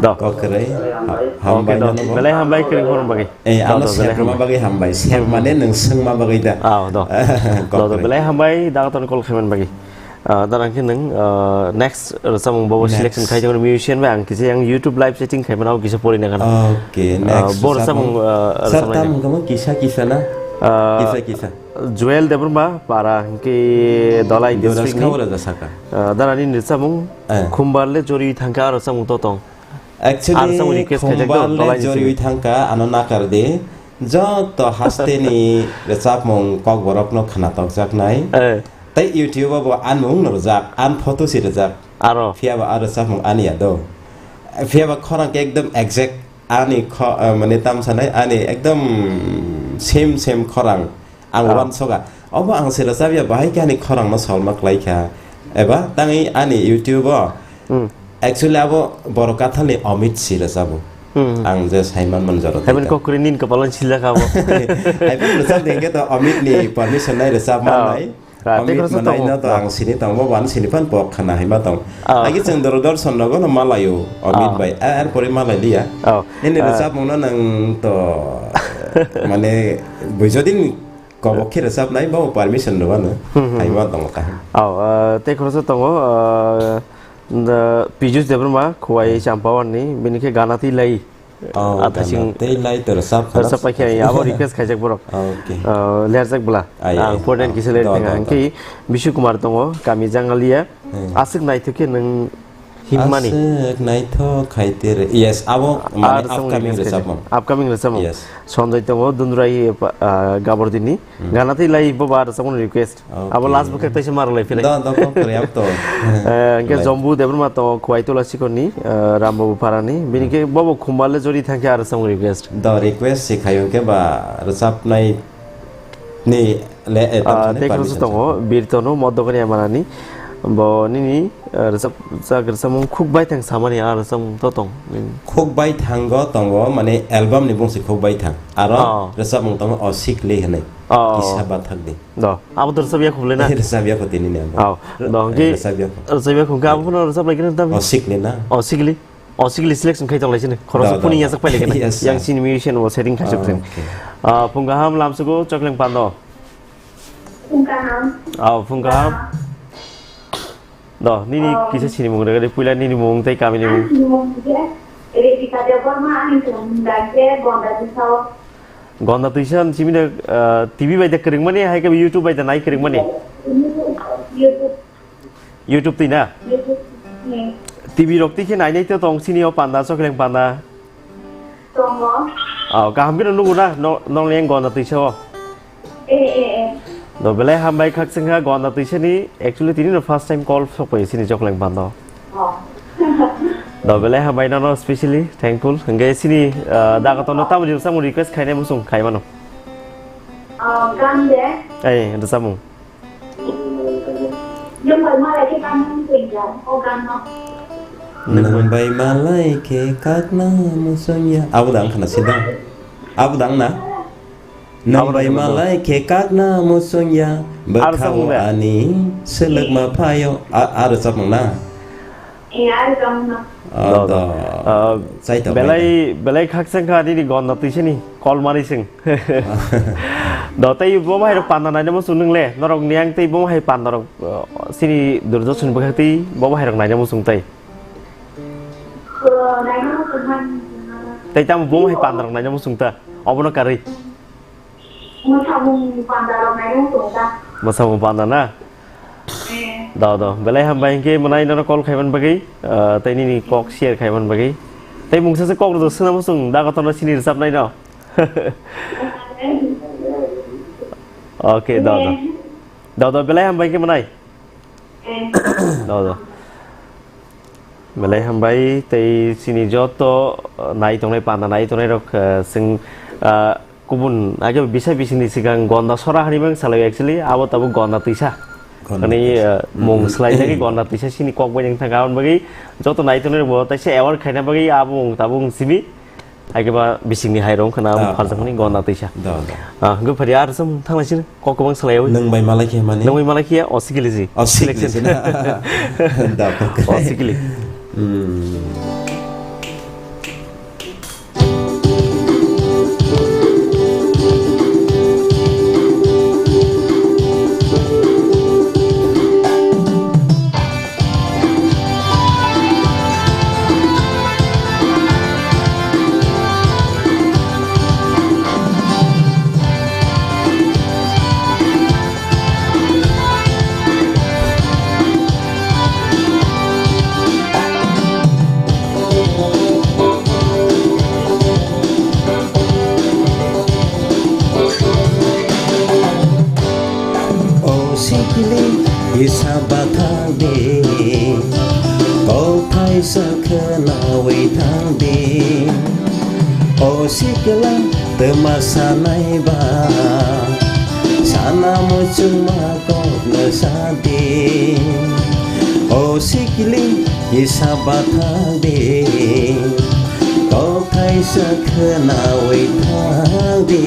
Do. Kok kwrwi. Hambai. Hambai Okay, do. Nono bo. Belai hambai kwrwi khorang bagwi. Eh, Do, ano do, belai sepma hambai. Bagwi hambai. Sep Hmm. mane nwng swngma bagwi da. Ah, do. Kok Do, do, kwrwi. Belai hambai, da ton call khaiman bagwi. Ah, da nang khe nwng, ah, next rwchapmung bobo Next. Selection khai jagoni musician bai ang kisa yang YouTube live setting khai mano kisa pori na kana. Okay, Ah, next bo rwchapmung, rwchapmung. Ah, Sir, rwchapmung tam nai. Wngkha mo kisa kisa na? Ah, Kisa kisa. Joel Debbarma, para hwnkhe Dolai Jonas district ni. Khaura da saka. Ah, darani rwchapmung, Eh. Khumbar le jori thangkha, aro rwchapmung to tong. Actually, Aro rwchapmung request khaijak do, Khumbar le Dolai ni jori simi. Thangkha, ano nakar di. Joto haste ni rwchapmung kokborok no khwnatok jaknai. Eh. Tei YouTube o bo an mung no rwjak, an photo si rwjak. Aro. Phiya ba a rwchapmung ani ya do. Phiya ba khorang khe ekdom exact ani kho-, eh, mane tam sanai ani ekdom same same khorang. Ang Ah. Uansukha. Obo ang se rwchapya, bahai khe ani khorangno solma khlai kha. Eba tangwi ani YouTube-o, Hmm. Actually, abo borok kathalni Amit si rwchabo. Hmm. Ang je saiman man jora Haiman tongkha. Kokri nin kapalon siljak abo. Haiman rwchap de hwnkhe to Amit ni permission nai rwchap Ah. Mannai. Ah, tei Amit khoroksa manai tongo. No to ang sini tongo, bo ani sini phan pok khana hai ma tong. Ah. Agi chwng Doordarshan rogo no malaio, Amit Ah. Bai. A, er pore malai liya. Ah. Nini Ah. Rwchapmung no nang to, mane, buijo din Kobok khe rwchapnai, bo permission rwmano. Hmm, hmm, Haima hmm. tongo kaham. Au, ah, tei khoroksa tongo, ah, the Piyush Debbarma, Khowai Hmm. Champawan ni, bini khe gana twi lai. Oh, Ah, gana thasing twi lai to rwchap khalas. Rwchap paikhe, abo request khaijak borok. Okay. Ah, lerjak bwla. Ai, ai, Ang phonen ai. kisa ler Do, tengah. do, do. Hwnkhe Bishu Kumar tongo, kami Jangalia. Hmm. Aswk naithok khe nwng Himmani. Aswk naithok khai tere. Yes, abo mane Ar song upcoming release rwchapmung. Upcoming rwchapmung. Yes. Sonjay tongo, Dundurai, ah, Gabardini. Hmm. Gana twi lai bo ba rwchapmung request. Okay. Abo last bwkhak taisa ma rwlai philai. Da, da, kok kore, ab to. Eh, hwnkhe Lai. Jombu Debbarma tongo, Khowai Tola Sikhorni, eh, Rambabu Parani. Bini Hmm. khe bobo Khumbale Jori thangkhe ar rwchapmung request. Da, request se khayo hwnkhe ba rwchapnai Ni le, eh, Ah, tamsani tei khoroksa permission tongo, sa. Birtono Modokani Amanani. Bo nini, eh, rwchap, rwchap, rwchapmung khuk baithang samani, ah, rwchapmung to tong nini. Khuk baithango tongo, mane album ni bungsi khuk baithang. Aro Ah. rwchapmung tongo O Sikli hinwi. Ah. Kisa bathakdi. Do, abo to rwchap ya khuk le na? Rwchap ya khuk tini ni abo. Ah, do, hwnkhe Rwchap ya khuk. rwchap ya khuk, hwnkhe abo phano rwchap lai khe nang tamo? O Sikli na? O Sikli. O Sikli selection khai tong lai sini. Khoroksa Da, da, phuning da. yachak pai lai khe na. Yes, sir. Yang sini musician bo setting khai chuk Ah, thung. okay. Ah, phung kaham lamsugo Chokleng Pando. Phung kaham. Ah, phung kaham. Do, nini Ah. kisa sini mung rega de puila nini mung tei kami ni mung. Ani mung je Rebecca Debbarma, ani mung da je Gonda Tisao. Gonda Tisa simi de, ah, T V bai de kwrwngmani hai khe YouTube bai de nai kwrwngmani. YouTube. YouTube twi na? Hmm. T V rok twi khe nainai to tong sini o panda, Chokleng Panda. Tongo. Oh, kaham khe no nugo na, no, nong leng Gonda Twisa o. Eh, eh, eh. Do belai hambai khakchangkha Gonda Twisa ni, actually tini no first time call sok pai sini Chokleng Panda o. Oh. Do belai hambai nono specially thankful. Hwnkhe sini, ah, daga tono tamo jil samung request khainai muchung khaimano. Oh, gan de. Ai, rwchapmung. Nwng bai malai khe kakna muchungya, o ganno. Nwng bai malai khe kakna muchungya. Abo da wngkha na sida? Abo da wngna? Nwng bai malai khe kakna muchungya. Bwkhao ani swlwkma phaio. A, a rwchapmung na? Eh, a rwchapmung na. Ah, do. Ah, belai, belai khakchangkha nini Gonda Twisani call mani sing. Do tei bo bahai rok panda naina muchung nung le, norok ni ang tei bo bahai panda rok, uh, sini Doordarshan bwkhak tei bo bahai rok naina muchung tei. Tei tamo bo bahai panda rok naina muchung ta, obono karwi. Mwsamung panda rok naina muchung ta. Mwsamung panda na? Eh. Do, do. Belai hambai hwnkhe mwnai nono call khaiman bagwi, uh, tei nini kok share khaiman bagwi. Tei mungsa se kok rwjak swnamo chwng da kotorno sini rwchapnai no. Okay, do, do. Eh. Do, do, belai hambai khe mwnai. Eh. Do, do. Belai hambai tei chini joto, uh, nai tongnai panda nai tongnai rok, uh, chwng, uh, kubun age bisa bisingni swkang Gonda Sora hinwi mang salai actually, abo tabuk Gonda Twisa. Ani, uh, mung swlai jagwi Gonda Twisa sini kok bai wng thangkha, aboni bagwi joto nai tongnai rok bo taisa aware khaina bagwi abo mung tabuk wng simi. Hai khe ba bisingni hai rong khna abo phaljakmani Gonda Twisa. Ah, hwnkhe phari ar sam thanglaisini kok kwbang salai yawi. Nwng bai malai khe mani? Nwng bai malai khe ya, o sikili ji. O sikili ji na? Da, okay. O sikili. Hmm. O sikili kisa bathang di, kok thaisa khwnawi thang di. O sikila twma sanai ba, sana muchungma kokno sa di. O sikili kisa bathang di, kok thaisa khwnawi thang di.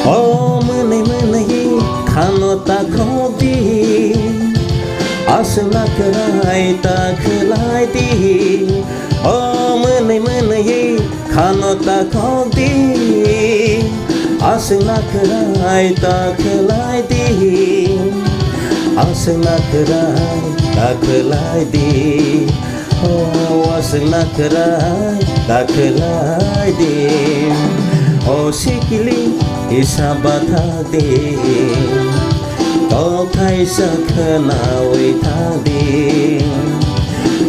O mwnwi mwnwi khano ta khok di, aswk na kwrai ta khwlai di. O mwnwi mwnwi khano ta khok di, aswk na kwrai ta khwlai di, aswk na kwrai ta khwlai di. O aswk na kwrai ta khwlai di. O sikili kisa bathak di, kok thaisa khwnawi thang di.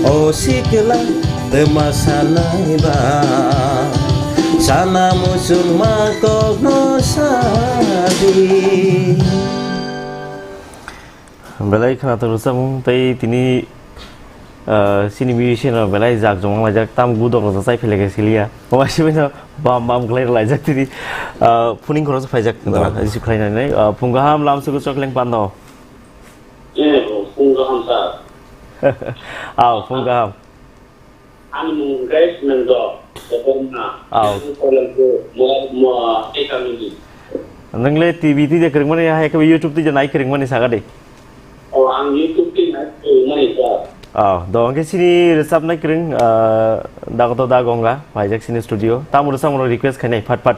O sikla twma sanai ba, sana muchungma kokno sa di. Belai khwnathok rwchapmung tei tini, ah, chini musician rok belai jak jomang laijak, tam gudok rok chai philai khe siliya. Omo sibino bam bam khlai rwlaijak tini, ah, phuning khoroksa phaijak, Da. Receive khlainani. Ah, phung kaham lamsugo chokleng pando. Eh, phung kaham, sir. Aw, phung kaham. Ani mung hwnkhe Sumendro Debbarma. Aw. Ang Koilamsur, mo, mo, tei kamini. Nwng le T V twi de kwrwngmani, hai khe YouTube twi de nai kwrwngmani saga de. O, ang YouTube twi nai kwrwngmani, sir. Aw, do hwnkhe chini rwchapnai kwrwng, ah, Dagoto Da Gonga, phaijak chini studio. Tamo rwchapmano request khainai, phat phat.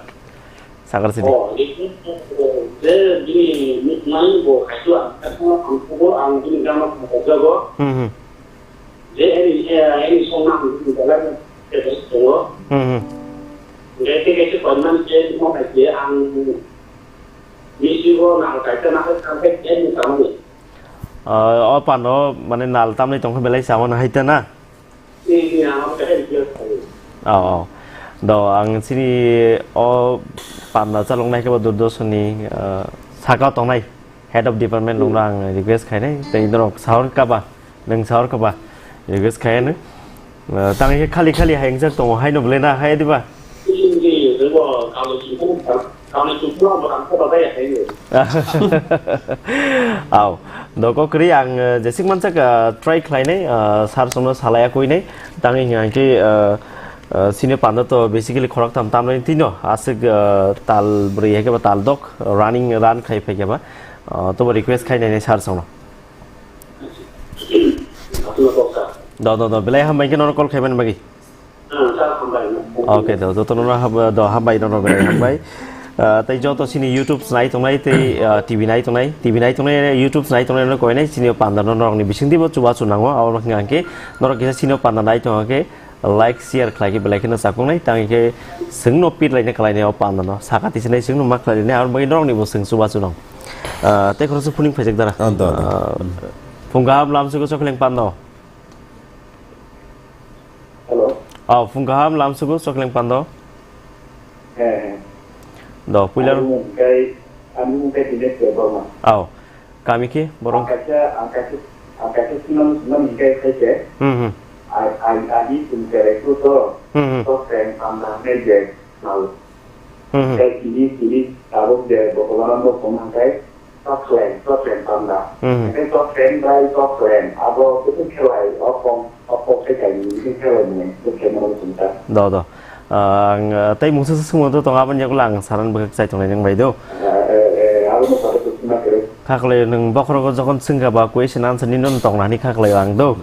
Sakar sidi. Oh, ini je bini muknai bo kaitu ang, ang kubo ang bini gama kaitu go. Hmm, hmm. Je ini, eh, ini song nang bini dalam ke tongo. Hmm, hmm. Je ke ke koiman je mo kaitu ang misi go nang kaitu nang kaitu ini tamani. Ah, o pano mane nal tamni tongkha belai sama na haita na. Oh, oh. Do, ang chini o panda chaloknai khe bo Doordarshan ni, ah, saka tongnai head of department rokno ang request khainai, tei norok sahor kaba, nwng sahor kaba request khainai. Ah, tang khe khali khali hai wngjak tongo, haino bwle na hai diba? Aw, doko kwrwi ang, eh, jesik mansak, eh, try khlainai, eh, sir songno salaya kuinai. Tangwi hwnkhe, eh, eh, sini panda to basically khoroktham tamnai tino aswk, eh, tal brwi hai khe ba tal dok running run khai phai khe ba, eh, tobo request khainai sir songno. Do, do, do, belai hambai khe nono call khaimani bagwi. Ah, sir, hambai. Okay, do, joto no hab-, do, hambai, no, no, belai hambai. Ah, tei joto sini YouTube nai tongnai, tei, ah, T V nai tongnai, T V nai tongnai, YouTube nai tongnai, no, koinai, sini panda no, norokni bising dibo chuba chu nango, abo wngkha khe, norok kisa sini panda nai tongkha khe, like, share khlai khe, belai kheno chakung nai, tang khe, swng no pit laina khlai nai, o panda no, saka tisa nai, swng no ma khlai nai, abo bagwi norokni bo swng chuba chu nang. Ah, tei khoroksa phuning phaijak dara. Ah, do, do. Ah, phung kaham lamsugo chokleng panda no. Hello. Oh, phung kaham lamsugo chokleng pando. He, he. Do, puila. Ani mung kai, ani mung kai Dinesh Debbarma. Oh, kami khe borok. Ang kaisa, ang kaisa, ang kaisa sinam, sinam hikai khai khe. Hmm, hmm. Ai, ai, ani tung kerai tu to. Hmm, hmm. To teng panda ne je nal. Hmm, hmm. Kai tini, tini, tabuk je bokolam bo phone hangkai. Chokleng, chokleng panda. Hmm. Hingke chokleng bai chokleng. Abo kutung khelai, okong, okong se kaini, kutung khelai mane, kutung khe mano sungkha. Do, do. Ah, ang, ah, tei mungsa se sungmo to tong, aboni yagulo ang saran bwkhak chai tongnai nang bai do. Ah, eh, eh, abo no sarai kutung na kere. Khaklai nwng bokhorogo jokhon swngkha ba question answer ni no tong nani khaklai ang do.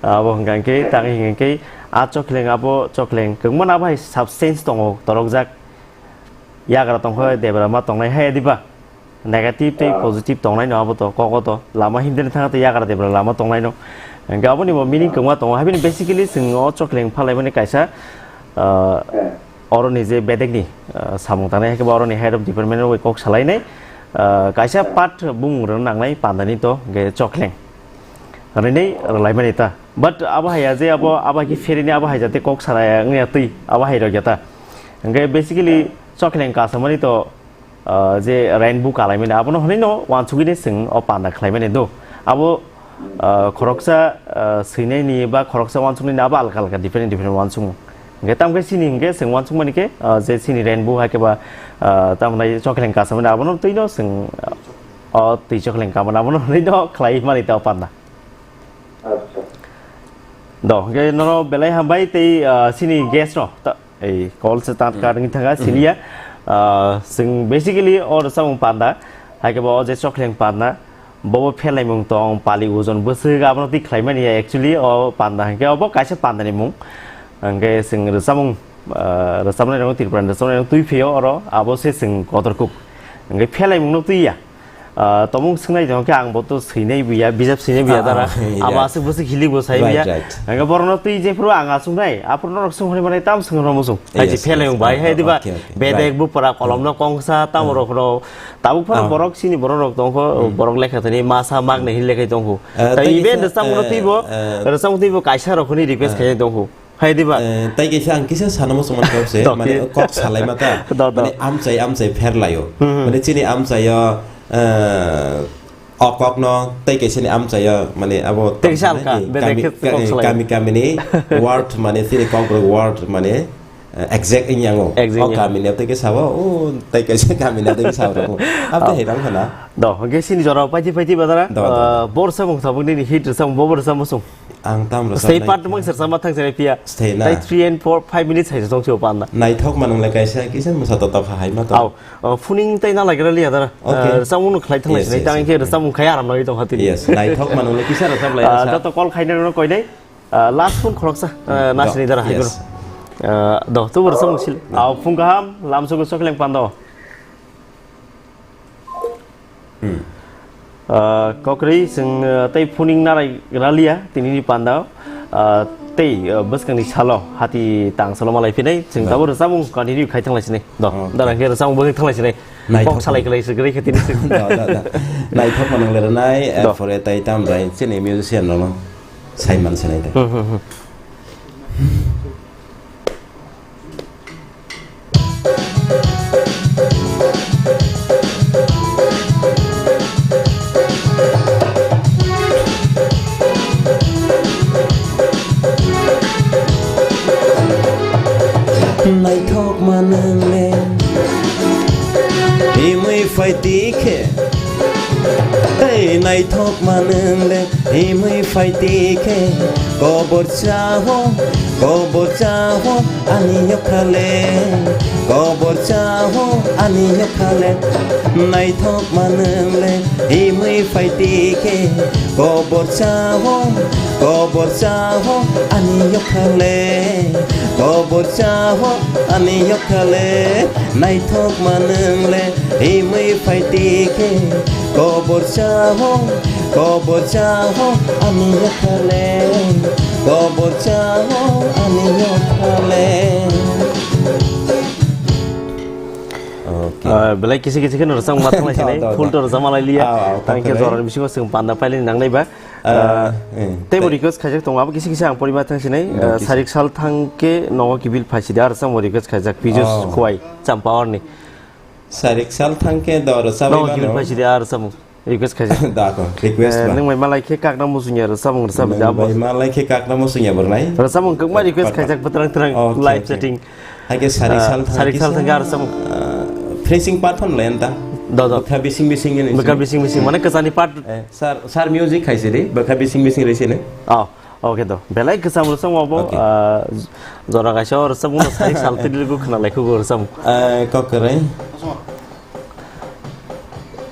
Abo hingka khe, tang hingka khe, a chokleng, abo chokleng, kwbangma abo hai substance tongo, torokjak. Yagra tongkha, debra ma tongnai hai diba? Negative tei positive tongnai no abo to, kok o to. Lama himdeni thang tei yagra debra lama tongnai no. Hingke aboni bo meaning kwbangma tongo. Habini basically chwng o chokleng phalaimani kaisa, ah, oroni je bedekni, ah, samung tangnai, haikhe bo oroni head of department rok bai kok salainai, ah, kaisa part bumung rwna nangnai pandani to, hingke chokleng. Rwnai rwlaimani ta. But abo hai ya je abo, abo hai khe pherini abo hai jate kok saraya wngya twi, abo hai rok ya ta. Hingke basically chokleng kasamani to, ah, je rainbow kalaimani, abono hwnwi no uansugwi de chwng o panda khlaimani do. Abo, ah, khoroksa, ah, swinaini ba khoroksa uansuknaini abo alka alka different different uansukmung. Hingke tamkhe chini hingke chwng uansukmani khe, ah, je chini rainbow hai khe ba, ah, tamoni chokleng kasamani abono twi no chwng, ah, o twi chokleng kamani abono hwnwi no khlai mani ta o panda. Acha. Do, hingke nono belai hambai tei, ah, chini guest no ta, Ei, call se tat kar wngwi thangkha, siliya. Ah, chwng basically o rwchapmung panda, hai khe bo o je Chokleng panda, bobo pherlaimung tong, pali ojon bwswk abono twi khlaimani ya, actually o panda hwnkhe obo kaisa pandani mung. Hwnkhe chwng rwchapmung, ah, rwchapnairokno Tripurani rwchapnairokno twi phio oro, abo se chwng kotor kuk. Hwnkhe pherlaimungno twi ya. Ah, tongmung swngnai tong khe ang bo to swinai buya, bijap swinai buya Ah, dara. ah, Abo yeah. aswk bwswk hilik bo sai Right, buya. right. Hwnkhe borokno twi jephuru ang achuknai, aphuru norok swng hwnwi manai tam swng rwmung sung. Hai Yes, je pherlaimung yes. bai, Ah, hai diba? okay, okay. Bedek Right. bupra kolomno kongsa tamo Ah. rokno. Tabuk phano Ah. borok chini borok rok tongkho, Hmm. borok lekha thani masa mak nai hin lekhai tongkho. Ah, Tai tei even kisa, rwchapmungno eh, twibo, eh, rwchapmung twibo kaisa rok hwnwi request Ah. khai tongkho. Hai diba? Eh, tai kisa ang kisa sana muchung mani kok se, Dok, mane ye. kok salai mata, Dok, dok. mane amchai amchai pher laio. Hmm, hmm. Mane chini amchaio, eh, o kok no tai kaisa ni amchaio, mane abo Tai kaisa tongthai alka, ni bede kami, khe ka-, kok salai. kami, kami ni word, mane chini kok borok word, mane, eh, exact wngya o. Exact O wngya. kami ni tai kaisa o, o tai kaisa kami ni tai kaisa o. Abo Oh. hai rang khana. Do, hwnkhe chini jora paiti paiti badara, Do, do, eh, do. bor samung tabuk nini hit samung, bo bor samung sung. Ang tam rwchapnai Stay part kha. mung sir sama thang sini pia. Stay na. Tai three and four, five minutes hai song sio panda. Naithok manung le kaisa kisa mwsa to tokha hai ma to. Au, uh, phuning tai na lagira liya dara. Okay. Uh, rwchapmung no khlai thang Yes, sinai, yes, tang yes. khe rwchapmung khai aram nai tong hati. Yes, naithok manung le kisa rwchap lai Uh, sa. Dato call khai na no koi nai. Uh, last phone khoroksa, uh, na Yes. sini dara hai Yes. guru. Uh, do, tu rwchapmung sil. No. Au, phung kaham, lam sugu Chokleng panda. Hmm. Ah, kokrwi chwng, ah, tei phuning narai raliya tinini panda, ah, tei, ah, bwskangni salo hati tang salo malai phinai chwng No. tabuk rwchapmung continue khai thanglai sinai. Do, Oh, dara okay. khe rwchapmung bwkhak thanglai sinai. Naithok. Kok salai kwlai se kwrwi khe tini se. Do, do, do. Naithok manung le rwnai, Do. eh, pore tei tam rai chini musician rokno sai man sinai de. Hmm, hmm, hmm. Naithok manung le himwi phai tikhe. Hey, naithok manung le himwi phai tikhe. Kobor chaho, kobor chaho, ani yokhale. Kobor chaho, ani yokhale. Naithok manung le himwi phai tikhe. Kobor chaho, kobor chaho, ani yokhale. Kobor chaho, ani yokhale. Naithok manung le himwi phai tikhe, kobor chaho, kobor chaho, ani yokhale, kobor chaho, ani yokhale. Okay. Ah, belai kisi kisi kheno rwchapma thanglai sinai, Do, do, do. full to rwchapma lai liya. Ah, ah, Tang khe okay. jorani bisingo chwng panda pailini nangnai ba. Ah, Ah, eh, teibo te- request khaijak tongo, abo kisi kisi ang porima thang sinai. Ah, Ah, kisi. Sarik sal thang khe nogo kibil phaisidi, ah, rwchapma request khaijak, Pijos Oh. Khwai, Champaorni. Sarik sal thang khe do rwchapwi Nogo kibil mano. phaisidi, ah, rwchapmung request khaijak. Da ko, request Eh, ba. Nwng bai malai khe kakna muchungya rwchapmung rwchapwi Nwng da bai bo. malai khe kakna muchungya bornai. Rwchapmung kwkma request Kaka. khaijak bwtwrang twrang Oh, okay, live okay. chatting. Hai khe sarik Ah, sal thang sarik khe sal thang khe sa, ah, rwchapmung. ah, finishing part phano lai anta. Do, do. Bwkha bising bising ni Bwkha sini. bising bising, mane kwchani part. Eh, sir, sir music khaisidi, bwkha bising bising rwsini. Oh, okay do. Belai kwcham rwchapmung abo, Okay. ah, jora kaisa o rwchapmung no sarik sal twi lugu khna lai khugo rwchapmung. Eh, kok kwrwi.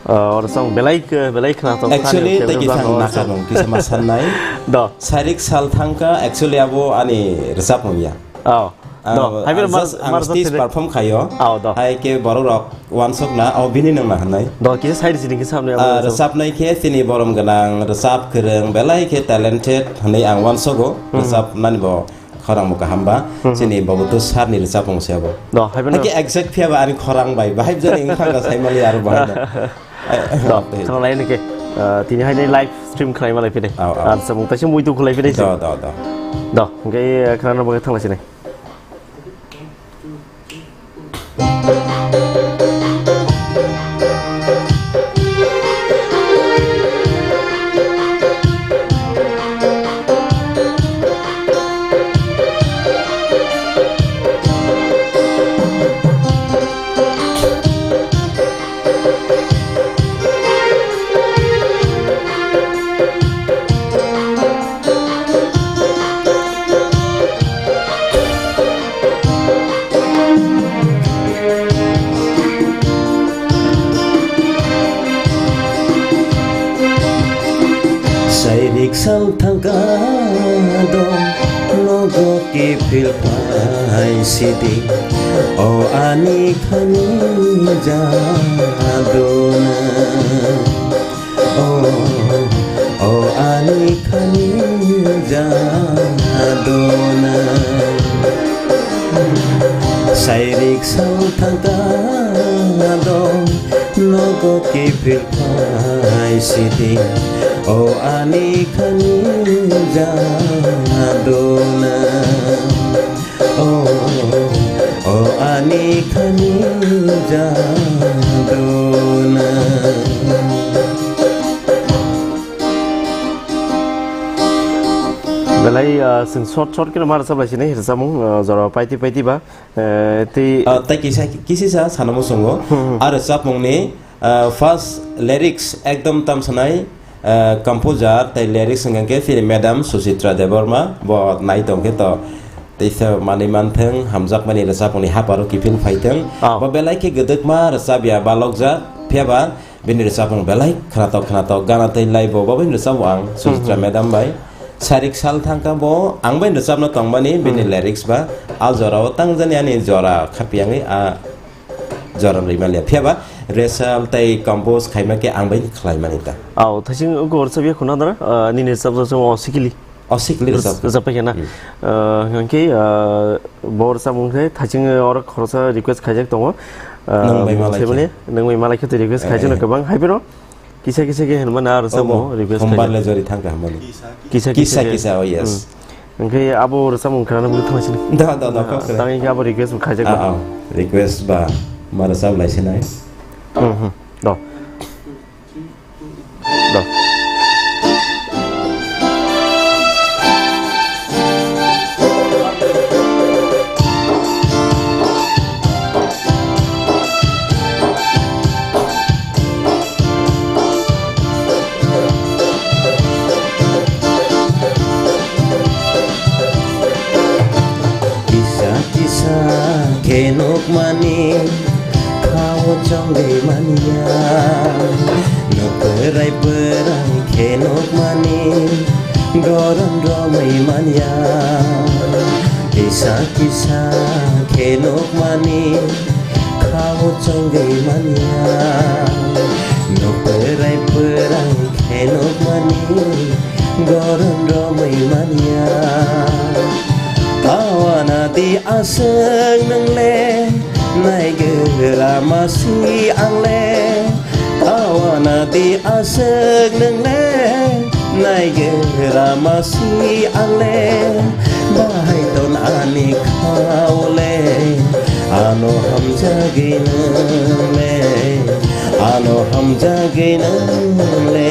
Ah, o rwchapmung belai khe, belai khna tong Actually, khani tei kisa rwchapmung ang o rwchapmung. nakharung, kisa ma sannai. Do. Sarik sal thangkha, actually abo ani rwchapmung ya. Oh. Ah, Do, hai ang bero mar, just, ang mar stage stage. perform khaio. Oh, do. Hai khe borok rok wansuk na, oh, bini nang na hwnai. Do, kisa side sini kisa hamni Ah, abo rwchapnai khe chini borom gwnang, rwchap kwrwng, belai khe talented hwnwi ang wansugo. Hmm. Rwchapnani bo khorang bo kaham ba. Hmm. Chini bo to sir ni rwchapmung se abo. Do, hai bero. Hai khe exact phiya ba ani khorang bai, bahai jani wngkha ga sai mali aro bahai no. Do, Eh, thang lai nike. Ah, tini hai ni live stream khlai malai pide. Oh, oh. Ar samung taisi muitu khlai pide. Do, do, do. Do, hingke, eh, khana bo thang lai sini. Ang thangka do nogo kiphil phai sidi, o ani khani jaduna. O, o ani khani jaduna. Sairik sal thangka do nogo kiphil phai sidi, o ani khani jaduna. O, o ani khani jaduna. Belai, ah, chwng short short khe ma rwchap lai sini, rwchapmung, ah, jora paiti paiti ba, eh, tei Ah, tei kisa, kisisa sana muchungo. Hmm, hmm. Aro rwchapmungni, ah, first lyrics ekdom tam sanai, ah, composer tei lyrics hwnkhe phini Madam Suchitra Debbarma, bo nai tong khe to teisa manwi manthwng, hamjakmani rwchapmungni haparo kiphil phaithwng. Ah. Bo belai khe gwdwkma rwchapya balokjak, phiyaba bini rwchapmung belai khwnatok khwnatok gana tei live bo bo bai rwchapmung ang Suchitra Hmm, hmm. Madam bai. Sairik sal thangka bo ang bai rwchapna tongmani bini Hmm. lyrics ba. A jorao tangjani ani jora khapiyangwi a jora rwimaliya. Phiyaba resal tei compose khaima khe ang bai khlaimani ta. Au, thasing ugo rwchapya khuna dara, ah, nini rwchapjak chwng o sikili. O sikili rwchap. Rwchap khe na. Hmm. Ah, hwnkhe, ah, bo rwchapmung khe thasing oro khoroksa request khaijak tongo. Ah, Nwng bai malai khe. Nwng bai malai khe twi request Eh, khaijak no eh. Kwbang hai phano. Kisa kisa khe hinmani aro Obo, samo request Hombar khaijak. Le jori thangka hamani. Kisa Kisa kisa khe. Kisa, oh yes. Hmm. Hwnkhe abo rwchapmung khwnana mungwi thangsinai. Da, da, da, Ah, kok kre. Tang hwnkhe abo request bo khaijak Ah, ba. Ah, request ba, ma rwchap lai sinai. Hmm, hmm. Do. Do. Kisa kisa khe nukmani khao chongwi manya. Nuk pwrai pwrai khe nukmani goron romwi manya. Kisa kisa khe nukmani khao chongwi manya. Nuk pwrai pwrai khe nukmani goron romwi manya. Tawana di aswk nwngle, naigra masi angle. Tawana di aswk nwngle, naigra masi angle. Bahai ton ani khaole, ano hamjagwi nwngle, ano hamjagwi nwngle.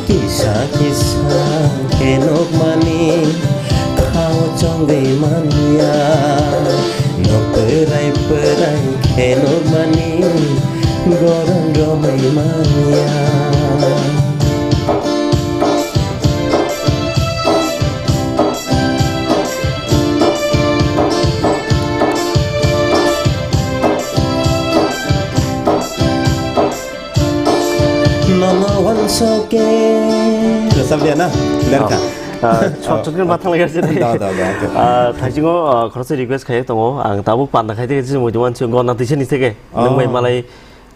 Kisa kisa khe nukmani khao chongwi manya. Nuk pwrai pwrai khe nukmani goron romwi manya. Nono wansoke. Rwchap liya na? Lerka. Ah, ah, chot chot khe ma thang lai gasi. Da, da, da, da. Ah, thaisingo, ah, khoroksa request khai tongo. Ang tabuk panda khai tege chini muitu wansi gonna tise ni tege. Oh. Nwng bai malai,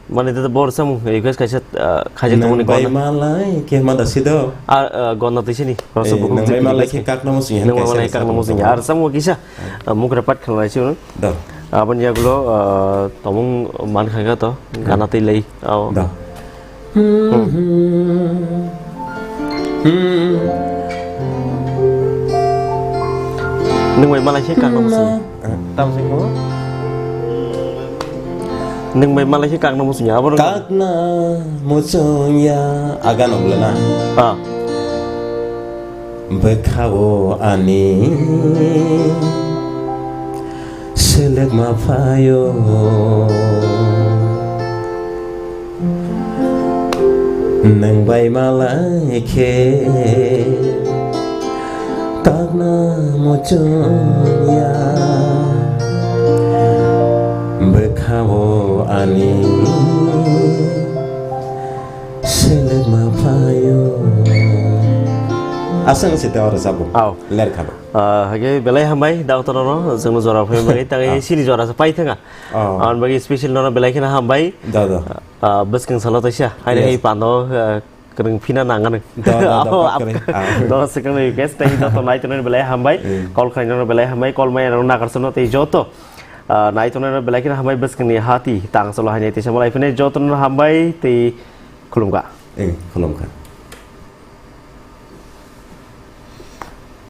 mane da bor sam request kaisa, ah, khai tongoni gonna. Nwng bai malai khe ma da sido. Ah, ah, gonna tise ni. Khoroksa eh, bukhuk nwng bai malai request khe khai. Kakno musing. Nwng bai malai kakno musing. Ar sam kisa. Ah, mukra pat khalai si uno. Da. Aboni yagulo, ah, tomung man khaga to, gana tei lei. Ao. Da. Hmm. Hmm. Nwng bai malai khe kakno musing. Tam sing ko. Nwng bai malai khe kakno musing. Abo kakna musung ya. Aga no bole na. Ah. Bwkhao ani selekma phaio, nwng bai malai khe kakna muchung ya. Bwkhao ani selekma phaio. Aswk se tei oro sabo. Au. Ler khalo. Ah, hage belai hambai, doctor no, jengno jora phai bai, tangai sini jora sa pai thanga. Oh. An bagi special no belai khina hambai. Da, da. Ah, bwskang salo taisa, haini Yes. hai pando, ah, kwrwng phina nanganw. Da, da, da, Abo, kwrwng. Ah. Do swkang ni guest tei joto nai tongnai belai hambai. Mm. Call khlainai belai hambai, call mai rok nakarsono tei joto, ah, nai tongnai belai khina hambai bwskang ni hati tang salo haini tei samalai phine joto no hambai tei khulumkha. Eh, khulumkha.